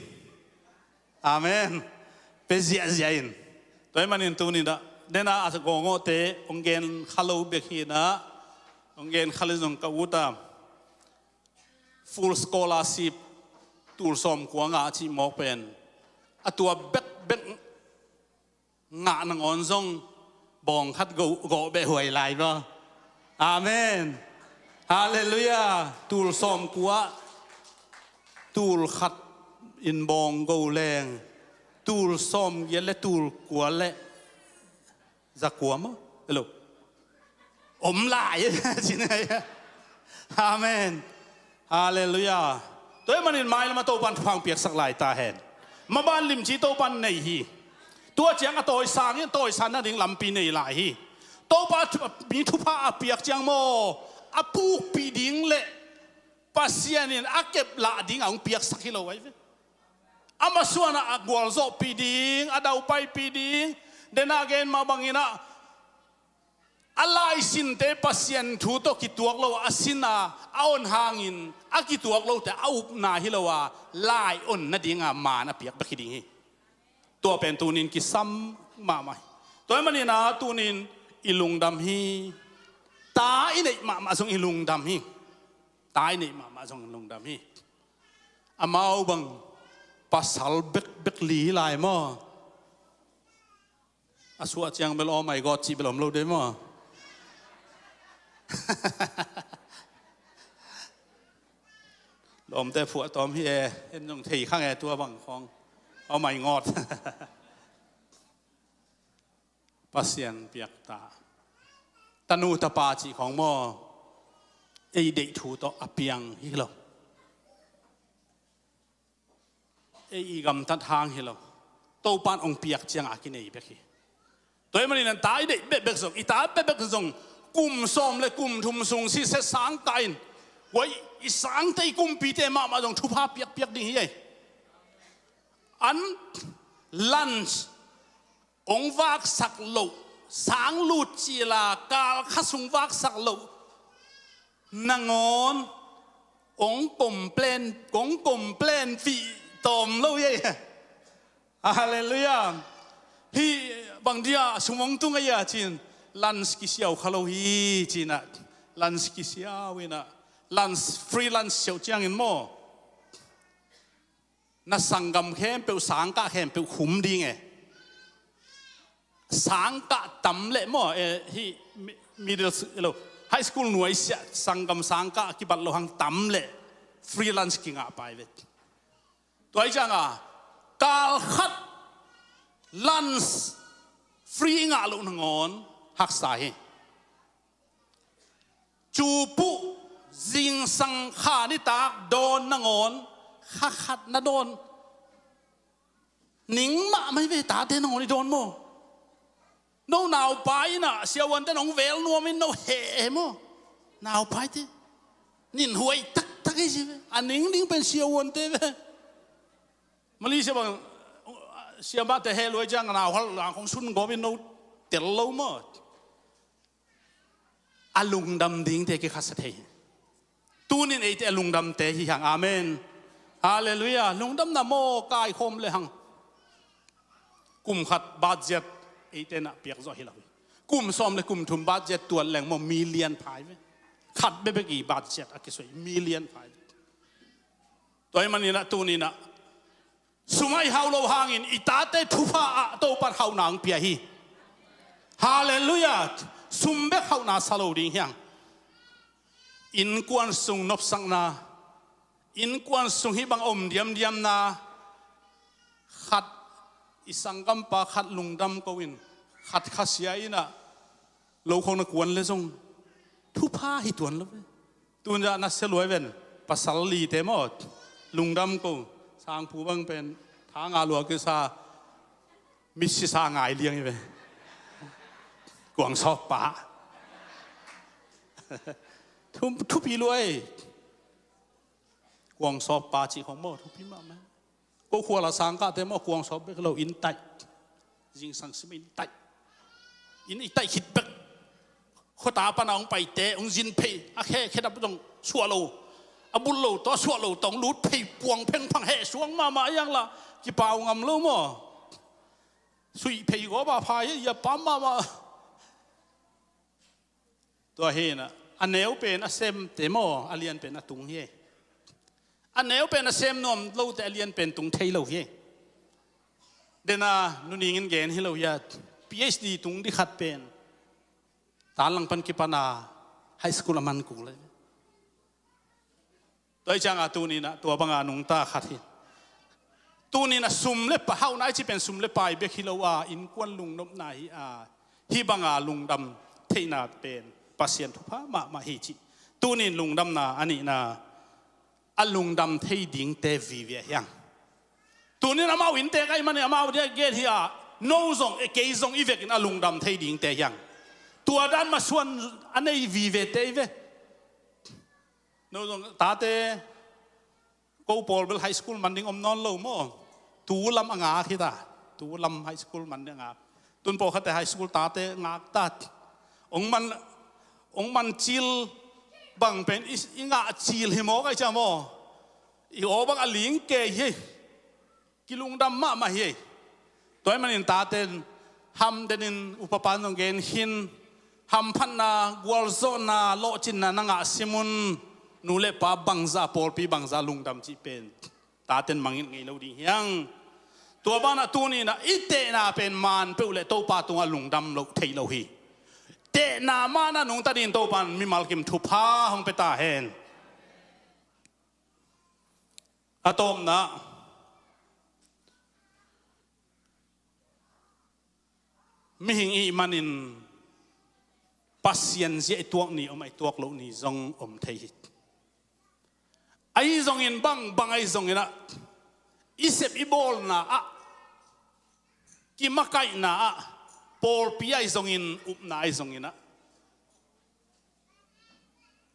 Amen. Pe ziahziah in. Tua ahih manin tuninah nena a gawngawhte hong gen kha lo bek hinah hong gen kha le zong ka ut a full scholarship tul sawmkua ngah cih mawk pen a tua bekbek ngah nangawn zong bawng khat gawh, gawh beh huai lai maw. Amen. Halleluiah. Tul sawmkua tul khat in bawng go leng tul sawmgiat le tul kua le zakua maw? Hello. Om lai. Amen. Halleluiah. Tua ahih manin mailam a Topan thupha hong piaksak lai ta hen. Maban limci Topan nei hi. Tua ciang a tawisang in tawisan nading lampi nei lai hi. Topa thu-, mi thupha a piak ciang maw, a pukpih ding le Pasian in a kep lah ding a hong piaksak hi lo ahi ve. A masuanah a gualzawhpih ding, a daupaipih ding, dena gen mah banginah a laisinte Pasian thu tawh kituak lo a, a sin a, a on hangin a kituak lote a upna hi lo a, lai on nadinga maan a piak bek hi ding hi. Tua pen tunin kisam mahmah hi. Tua ahih maninah tunin i lungdam hi. Ta i neih mahmah zong i lungdam hi. Ta i neih mahmah zong i lungdam hi. Amau bang pasal bekbek li lai maw? A suah ciang bel oh my God cih bel om lo de maw? Lawmte phuahtawm hi e, en zong thei khang e tua bang khawng. Oh my God. Pasian piakta tanu tapa cih khawng maw? Ei deih thu tawh a piang hi lo. Ei i gamtat hang hi lo. Topan hong piak cianga kinei bek hi. Tua ahih manin ta i deih bekbek zong, i ta bekbek zong kum sawm le kum thum sung sise sangkah in, huai i sangte i kumpite mahmah zong thupha piakpiak ding hi ei. An lunch hong vaksak loh, sang lut cila kal kha sung vaksak loh nangawn hong complain, hong complain fih tawm lo hi ei. Halleluiah. Hih bang dia sum hong tung ahi a cin, lunch kisiau kha lo hi cinah, lunch kisiau inah, lunch, free lunch siau ciangin maw, na sanggam khempeuh, sangkah khempeuh khum ding e. Sangkah tam leh maw, eh, hih mi-, middle s-, lo, high school nuaisiah sanggam sangkah kibat lo hang tam leh free lunch kingah pai ve. Tua hi cianga kal khat lunch free ngah loh nangawn haksa hi. Cupuh zingsang kha nitak dawn nangawn Kha khat na dawn. Ning mahmah hi ve, tate nangawn i dawn maw? No naupa in ah siavuante nong vel nuam in no heh maw? Naupaite. Nin huai taktak hi ci ve. A ning ding pen siavuante ve. Malaysia bang siamahte heh luai ciang nauhal lang kong sun gawp in no tel lo maw? A lungdam dingte kikhasia thei. Tunin eite a lungdamte hi hang. Amen. Halleluiah. Lungdamna maw kaikhawm le hang. Kum khat budget eite na piak zawh hi lo hi. Kum sawm le kum thum budget tuat leng maw million phai ve. Khat bebek i budget a kisuai million phai ve. Tua hi maninah tuninah sum a i hauh lo hangin i tate thupha ah Topan hauhna hong pia hi. Halleluiah. Sum bek hauhna sa lo ding hiang. Innkuan sung nopsakna, innkuan sung hih bang a om diamdiamna, khat i sanggampa khat lungdam ko in, khat khasia inah lo khong na kuan le zong thupha hi tuan lo ve. Tunzah na sia luai ven, pasal lite maw, lungdam ko, sangpu bang pen tha nga lua kisa, misi sa ngai liang hi ve. Kuang sawppa. Thu, thupi luai. Kuang sawppa cih khong maw thupi mahmah. Ko khuala sangkahte maw kuang sawp bek lo in taih. Zingsang sim in taih. In i taih khit bek. Khuata pana hong paite hong zin phei a khe khedap zong suah lo. A bul lo tawh suah lo tawh hong lut phei puang phengphang heh suang mahmah a iang la kipau ngam lo maw? Suih phei gawpa pha hi a pam mahmah. Tua hinah a neu pen a semte maw a lian pen a tung hi. A neu pen a sem nuam lote a lian pen tung thei lo hi. Dena nuningin gen hi lo hi a PhD tung dikhat pen tanlang pan kipana high school a man kul le. Tua i cianga tuninah tua banga nungta khat hi. Tuninah sum le pa hauhna i ci pen sum le pai bek hi lo a innkuan lungnopna hi a hih banga lungdam theihna pen Pasian thupha mahmah hi cih. Tunin lungdamna a nihna a lungdam thei dingte vive hiang. Tunin amau innte ka i manin amau dia gen hi a no zong e kei zong i vekin a lungdam thei dingte hiang. Tua dan masuan a nei vivete i ve. No zong tate ko pawl bel high school man ding om nawn lo maw? Tu lam a ngak hi ta. Tu lam high school man ding a ngak. Tun pawlkhatte high school tate ngak ta. Ong man, ong man cil bang pen i, i ngah cil hi maw kai cia maw? I aw bang a ling kei hi. Kilungdam mahmah hi. Tua hi manin taten hamdenin upapan zong gen khin hamphatna gualzawhna lawhcinna na ngah simun nu le pa bangza pawlpi bangza lungdam cih pen taten mangin ngei lo ding hiang. Tua banah tuninah i tehna pen man peuh le Topa tungah lungdam loh theih lo hi. Tehna mana nungta dingin Topan mimal kim thupha hong pia ta hen. A tawpna mihing i manin Pasian zia i tuak ni om a i tuak loh ni zong om thei hi. Ahi zongin bang bang ahi zonginah i sep i bawlna ah kimakaihna ah pawlpi ahi zongin upna ahi zonginah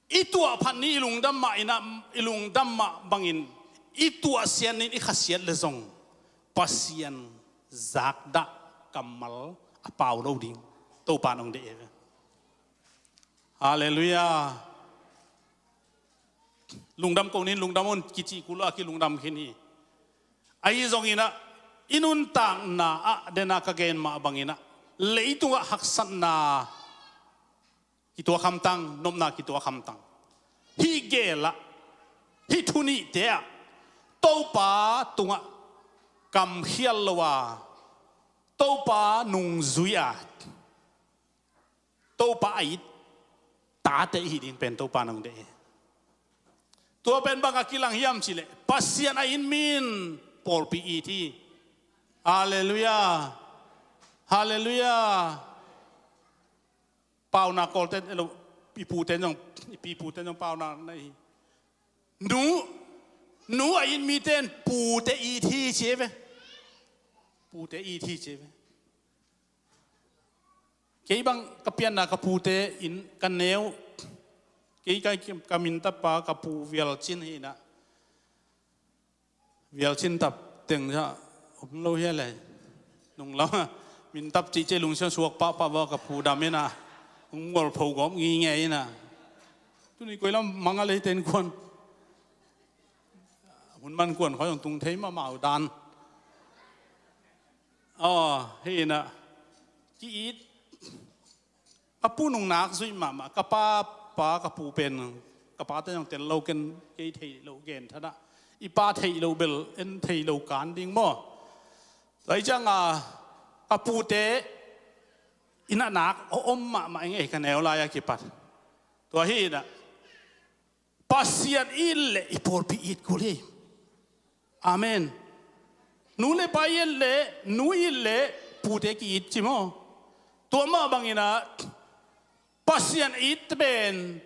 i tuah phat ni i lungdam mah inah i lungdam mah bangin i tuah sianin i khasiat le zong Pasian zakdah kammal a pau lo ding Topa nong deih e ve. Halleluiah. Lungdam ko nin lungdam un kici kul a kilungdam khin hi. Ahi zonginah i nuntakna ah dena ka gen mah banginah leitungah haksatna kituak hamtang, nopna kituak hamtang. Hih gelah hih thunihte ah Topa tungah kamkhial lo a Topa nungzui a Topa a it tate i hih ding pen Topa nong deih hi. Tua pen bang a kilang hiam cileh Pasian a it min pawlpi it hi. Halleluiah. Halleluiah. Pauna kawlten elo i puten zong i piputen zong pauna nei hi. Nu Nu a it mite in pute it hi ci ve. Pute it hi ci ve. Kei bang ka pianna ka pute in ka neu, kei ka, ka mintapa ka pu Vialcin hi na. Vialcin tap teng za om lo hia le. Nung lam a mintap cihcih lungsiang suak pahpah va ka pu dam hi na. Hong ngol pho gawp ngingei hi na. Tuni koi lam manga lei ten kuan. Hun man kuan khoi hong tung thei mahmah uh dan. Aw, hi na. Ki it. Ka pu nung nak zuih mahmah, ka pa, pa ka pu pen, ka pate zong tel lo ken, kei theih loh gen thadah. I pa theih loh bel en theih loh kan ding maw? Tua hi cianga ka pute inn ah nak a om mahmah ing ei, ka neu lai-a kipat. Tua hi na. Pasian it leh i pawlpi it kul hi. Amen. Nu le pa it leh, nu it leh pute ki-it ci maw? Tua mah bangin ah Pasian it pen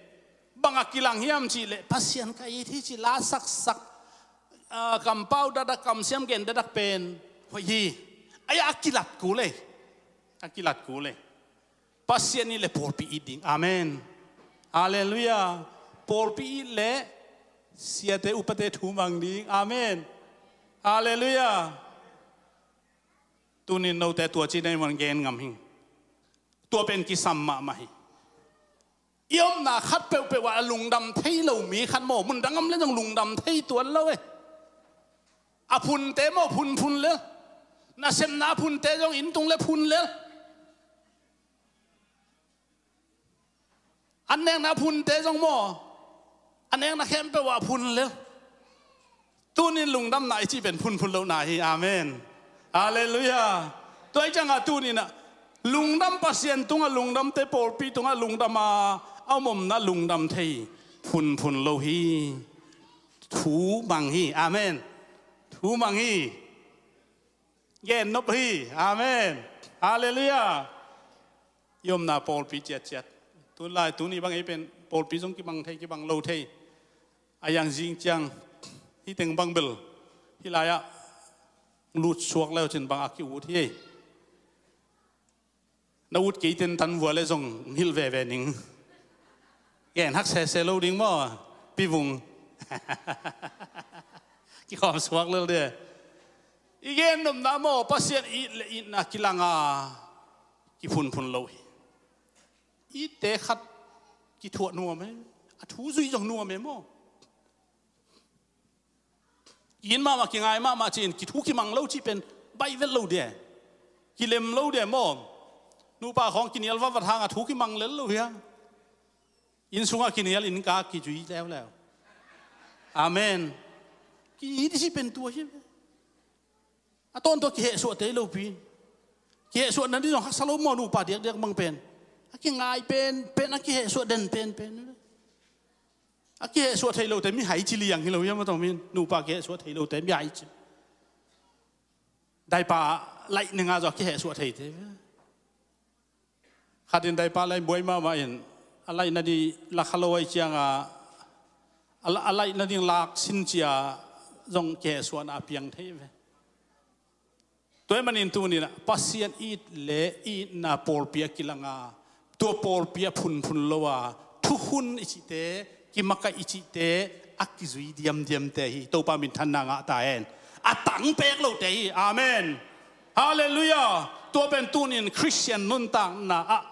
bang a kilang hiam cih leh Pasian ka it hi ci la saksak, ah, kampau dakdak, kamsiam gen dakdak pen hoih hi. Ai a kilat kul ei. A kilat kul ei. Pasian it leh pawlpi it ding. Amen. Halleluiah. Pawlpi it leh siate upate thu mang ding. Amen. Halleluiah. Tunin note tua ci nei man gen ngam hing. Tua pen kisam mahmah hi. I omna khat peuhpeuh ah a lungdam thei lo mi khat maw, mundang om le zong lungdam thei tuan lo e. A phunte maw phunphun lel. Nasepna a phunte zong inntung le phun lel. An nekna phunte zong maw, a nekna khempeuh ah phun lel. Tunin lungdamna i cih pen phunphun lohna hi. Amen. Halleluiah. Tua hi cianga tunin ah lungdam, Pasian tungah lungdamte, pawlpi tungah lungdam a, a om omna lungdam thei phunphun lo hi. Thu mang hi. Amen. Thu mang hi. Gen nop hi. Amen. Halleluiah. I omna pawlpi ciatciat. Tun lai, tuni bang ei pen pawlpi zong kibang thei, kibang lo thei. A yang zing ciang hih teng bang bel hih lai-ah lut suak leu cin bang a ki-ut hi. Na ut kei ten tan vua le zong hilh veve ning. Gen hak sese lo ding maw? Pi Vung. Kikhawm suak lel de. I gen nopna maw, Pasian it le itna kilanga kiphunphun lo hi. Itte khat kithuah nuam e. A thu zui zong nuam e maw? Kin mahmah, kingai mahmah ci-in kithu kimang lo cih pen baih vet lo dia. Kilem lo dia maw? Nupa khawng kinial vatvat hanga thu kimang lel lo hia? Inn sungah kinial, inn ka kizui leuleu. Amen. Ki-it i cih pen tua hi. A tawntung kihehsuah thei lopi. Kihehsuah nading zong haksa lo maw, nupa diakdiak bang pen. A kingai pen pen, a kihehsuah den pen pen. A kihehsuah thei lote mihai ci liang hi lo hiam a tawng min, nupa kihehsuah thei lote mihai ci. Daipa laih ninga zaw a kihehsuah theite. Khatin daipa laih buai mahmah in a laih nading lakha lo ai cianga a la-, a laih nading lak sin cia zong kihehsuahna a piang thei ve. Tua ahih manin tuninah Pasian it le itna pawlpi a kilanga, tua pawlpi a phunphun lo a, thukhun i cihte, kimakaih i cihte a kizui diamdiamte hi. Topa minthanna ngah ta hen. A tangpek lote hi. Amen. Halleluiah. Tua pen tunin Khristian nuntakna ah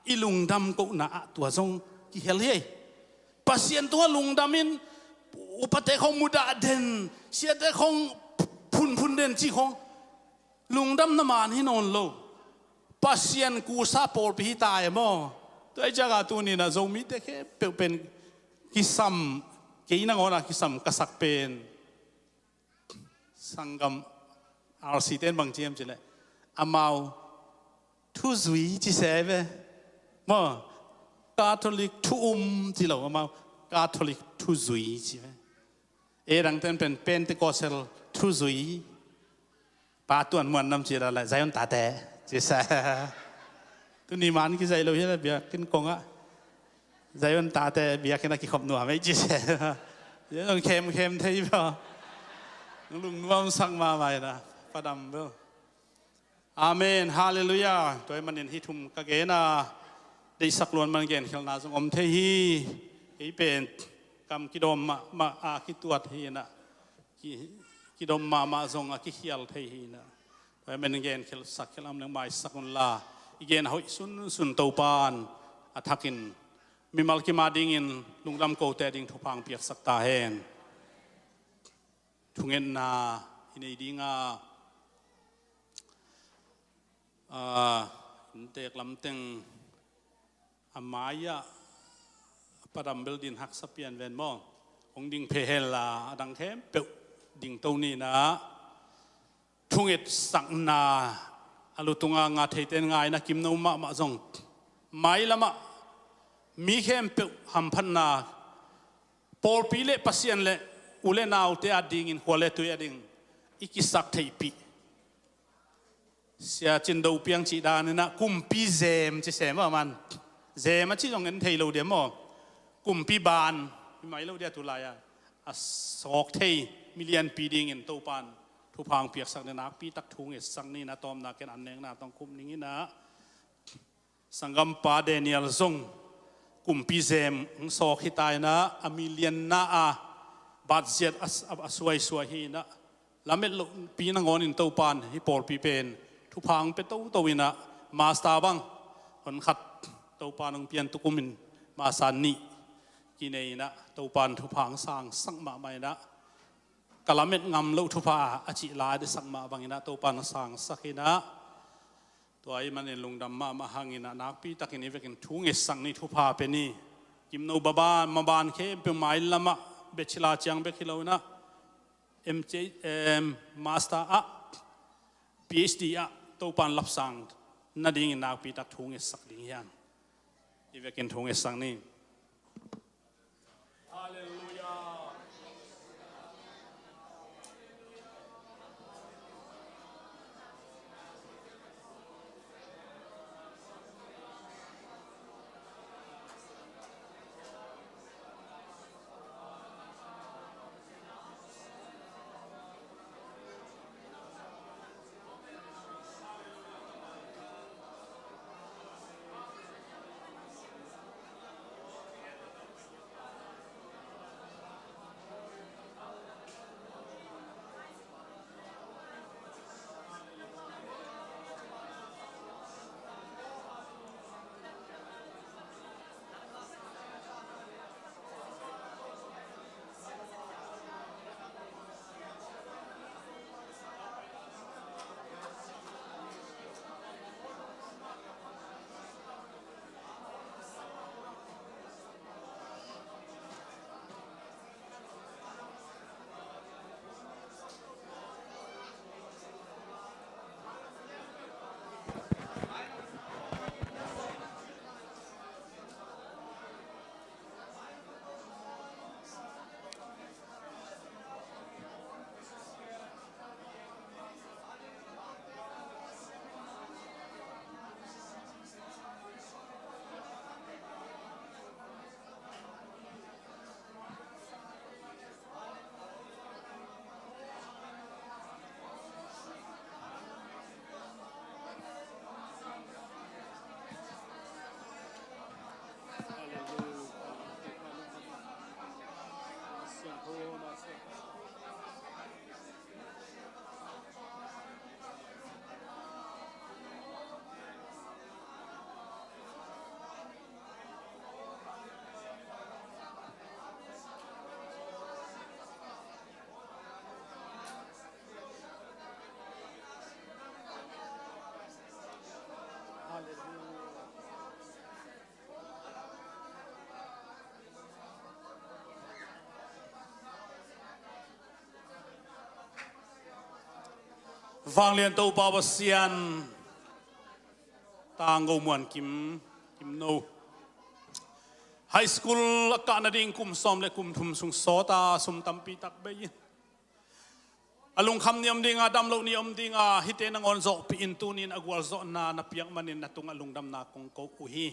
i lungdam kohna ah tua zong kihel hi. Pasian tungah lungdamin upate khong mudah den, siate khong phunphun den cih khong lungdamna man hi nawn lo. Pasian kusa pawlpi hi ta e maw? Tua hi cianga tuninah Zomite khempeuh pen kisam, kei nangawnah kisam ka sak pen sanggam R C ten bang ci hiam cileh amau thuzui ci se ve. Maw? Catholic thu um ci lo, amau Catholic thuzui ci ve. Ei dangten pen Pentecostal thuzui. Pa Tuan Muan nam ci la le Zion tate ci se. Tuni man kizaih lo hi la biakinn kongah Zion tate biakinn a kikhop nuam ei ci se. Zion khemkhem thei bia. Lungnuamsak mahmah in ah, Pa Dam bel. Amen. Halleluiah. Tua ahih manin hih thum ka gen a, deihsak luat man genkhelhna zong om thei hi. Kei pen kam kidawm mahmah a kituat hi in ah, ki, kidawm mahmah zong a kikhial thei hi in ah. Tua ahih manin genkhelhsak khelh a om leng maisak unla, i gen a hoih sunsun Topa'n a thakin mimal kim a dingin lungdam kote a ding thupha hong piaksak ta hen. Thungetna i nei ding a, a, inntek lamteng a mai-ah Pa Dam bel din haksa pian ven maw. Hong ding phei henla a dang khempeuh dingto ni in ah, thungetsakna a lutung a ngah theite in ngai in ah, Kimno mahmah zong mailamah mi khempeuh hamphatna, pawlpi le Pasian le u le naute a dingin, khua le tui a ding i kisak theihpih. Sia Cin Do Piang cih dan in ah kumpi zem ci sem a man. Zem a cih zong en thei lo diam maw. Kumpi ban hi mai lo dia tulai-a. A sawk thei mi lianpi dingin Topa'n thupha hong piaksak ni, nakpi tak thungetsak ni in ah, tawmna ken an nekna tawh khup ning in ah. Sanggampa Daniel zong kumpi zem hong sawk hi ta in ah, a mi lianna a, bat ziat a, a, a suaisuai hi in ah, lamet lohpi nangawnin Topa'n hih pawlpi pen thupha hong pia toto in ah, master bang hon khat Topa'n hong pian tuk um in, master nih kinei in ah, Topa'n thupha hong sangsak mahmah in ah, ka lamet ngam loh thupha a cih lai desak mah bang in ah Topa'n hong sangsak in ah, tua ahih manin lungdam mahmah hang in ah, nakpi takin i vekin thungetsak ni, thupha pia ni. Kimno maban, maban khempeuh mailamah bachelor ciang bek hi lo in ah, M C, em, master ah, P H D ah Topa'n lapsang nadingin nakpi tak thungetsak ding hi hang. I vekin thungetsak ni. Halleluiah. Vanglian Topa Pasian, Tanggo Muan Kim, Kim No. High school a kah nading kum sawm le kum thum sung sawta sum tampi tak bei in, a lungkham ni om dinga, damloh ni om dinga, hihte nangawn zawhpih in, tuni-in a gualzawhna na piak manin na tungah lungdamna kong ko uh hi.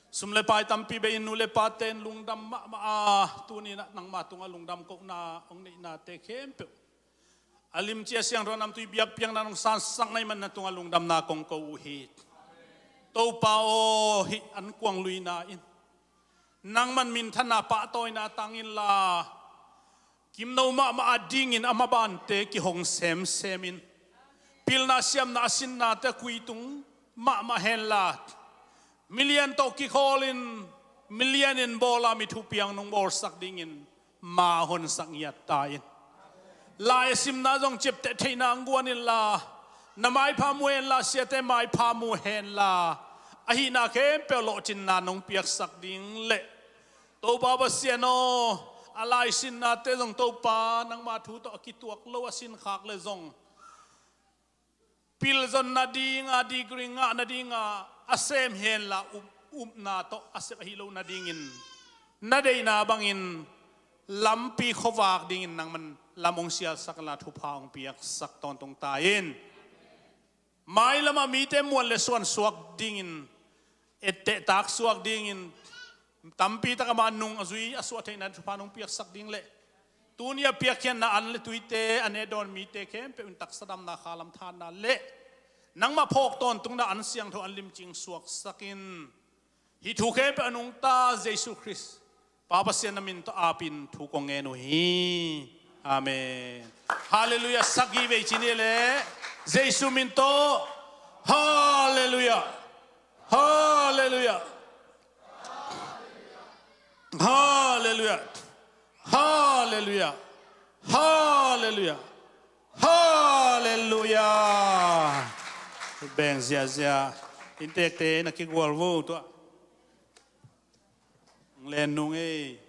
Sum le pai tampi bei in, nu le pate in lungdam mahmah a, tuni-in ah nangma tungah lungdam kohna hong neihnate khempeuh A limci a siangtho namtui biakpiakna nong sansak na hih man na tungah lungdamna kong ko uh hi. Topa aw, hih ankuang luina in nangman minthanna pahtawina tang inla, gimno mahmah a dingin a mabante kihong semsem in, pilna siamna a sinnate a kuitung mahmah henla, milian tawh kikhawlin, milian in bawla mi thupiang nong bawlsak dingin ma honsak ngiat ta in. Lai a simna zong ciapteh theihna hong guan inla, na maipha mu henla, siate maipha mu henla, a hihna khempeuh lawhcinna nong piaksak ding le Topa Pasian aw, a lai sinnate zong Topa nangma thu tawh a kituak lo a sin khak le zong pilzon nadinga, degree ngah nadinga a sem henla, up, upna tawh a sep ahi lo nadingin na deihna bangin lampi khuavak dingin nangman lam hong sialsak inla thupha hong piaksak tawntung ta in. Mailamah mite muan le suan suak dingin, etteh tak suak dingin, tampi tak amah nung a zui a suah theihna thupha nong piaksak ding le tuni a piakkhiatna an le tuite a ne dawn mite khempeuh in taksa damna, khalam thanna le nangmah phawk tawntungna an siangtho an limcing suaksak in. Hih thu khempeuh a nungta Jesu Khrist Pa Pasian na min tawh apin thu kong ngen uh hi. Amen. Halleluiah. Sagih vei ci ni le Jesu min tawh. Halleluiah. Halleluiah. Halleluiah. Halleluiah. Halleluiah. Halleluiah. Beng ziazia. Inntekte na kigual vo tuah. Len nung ei.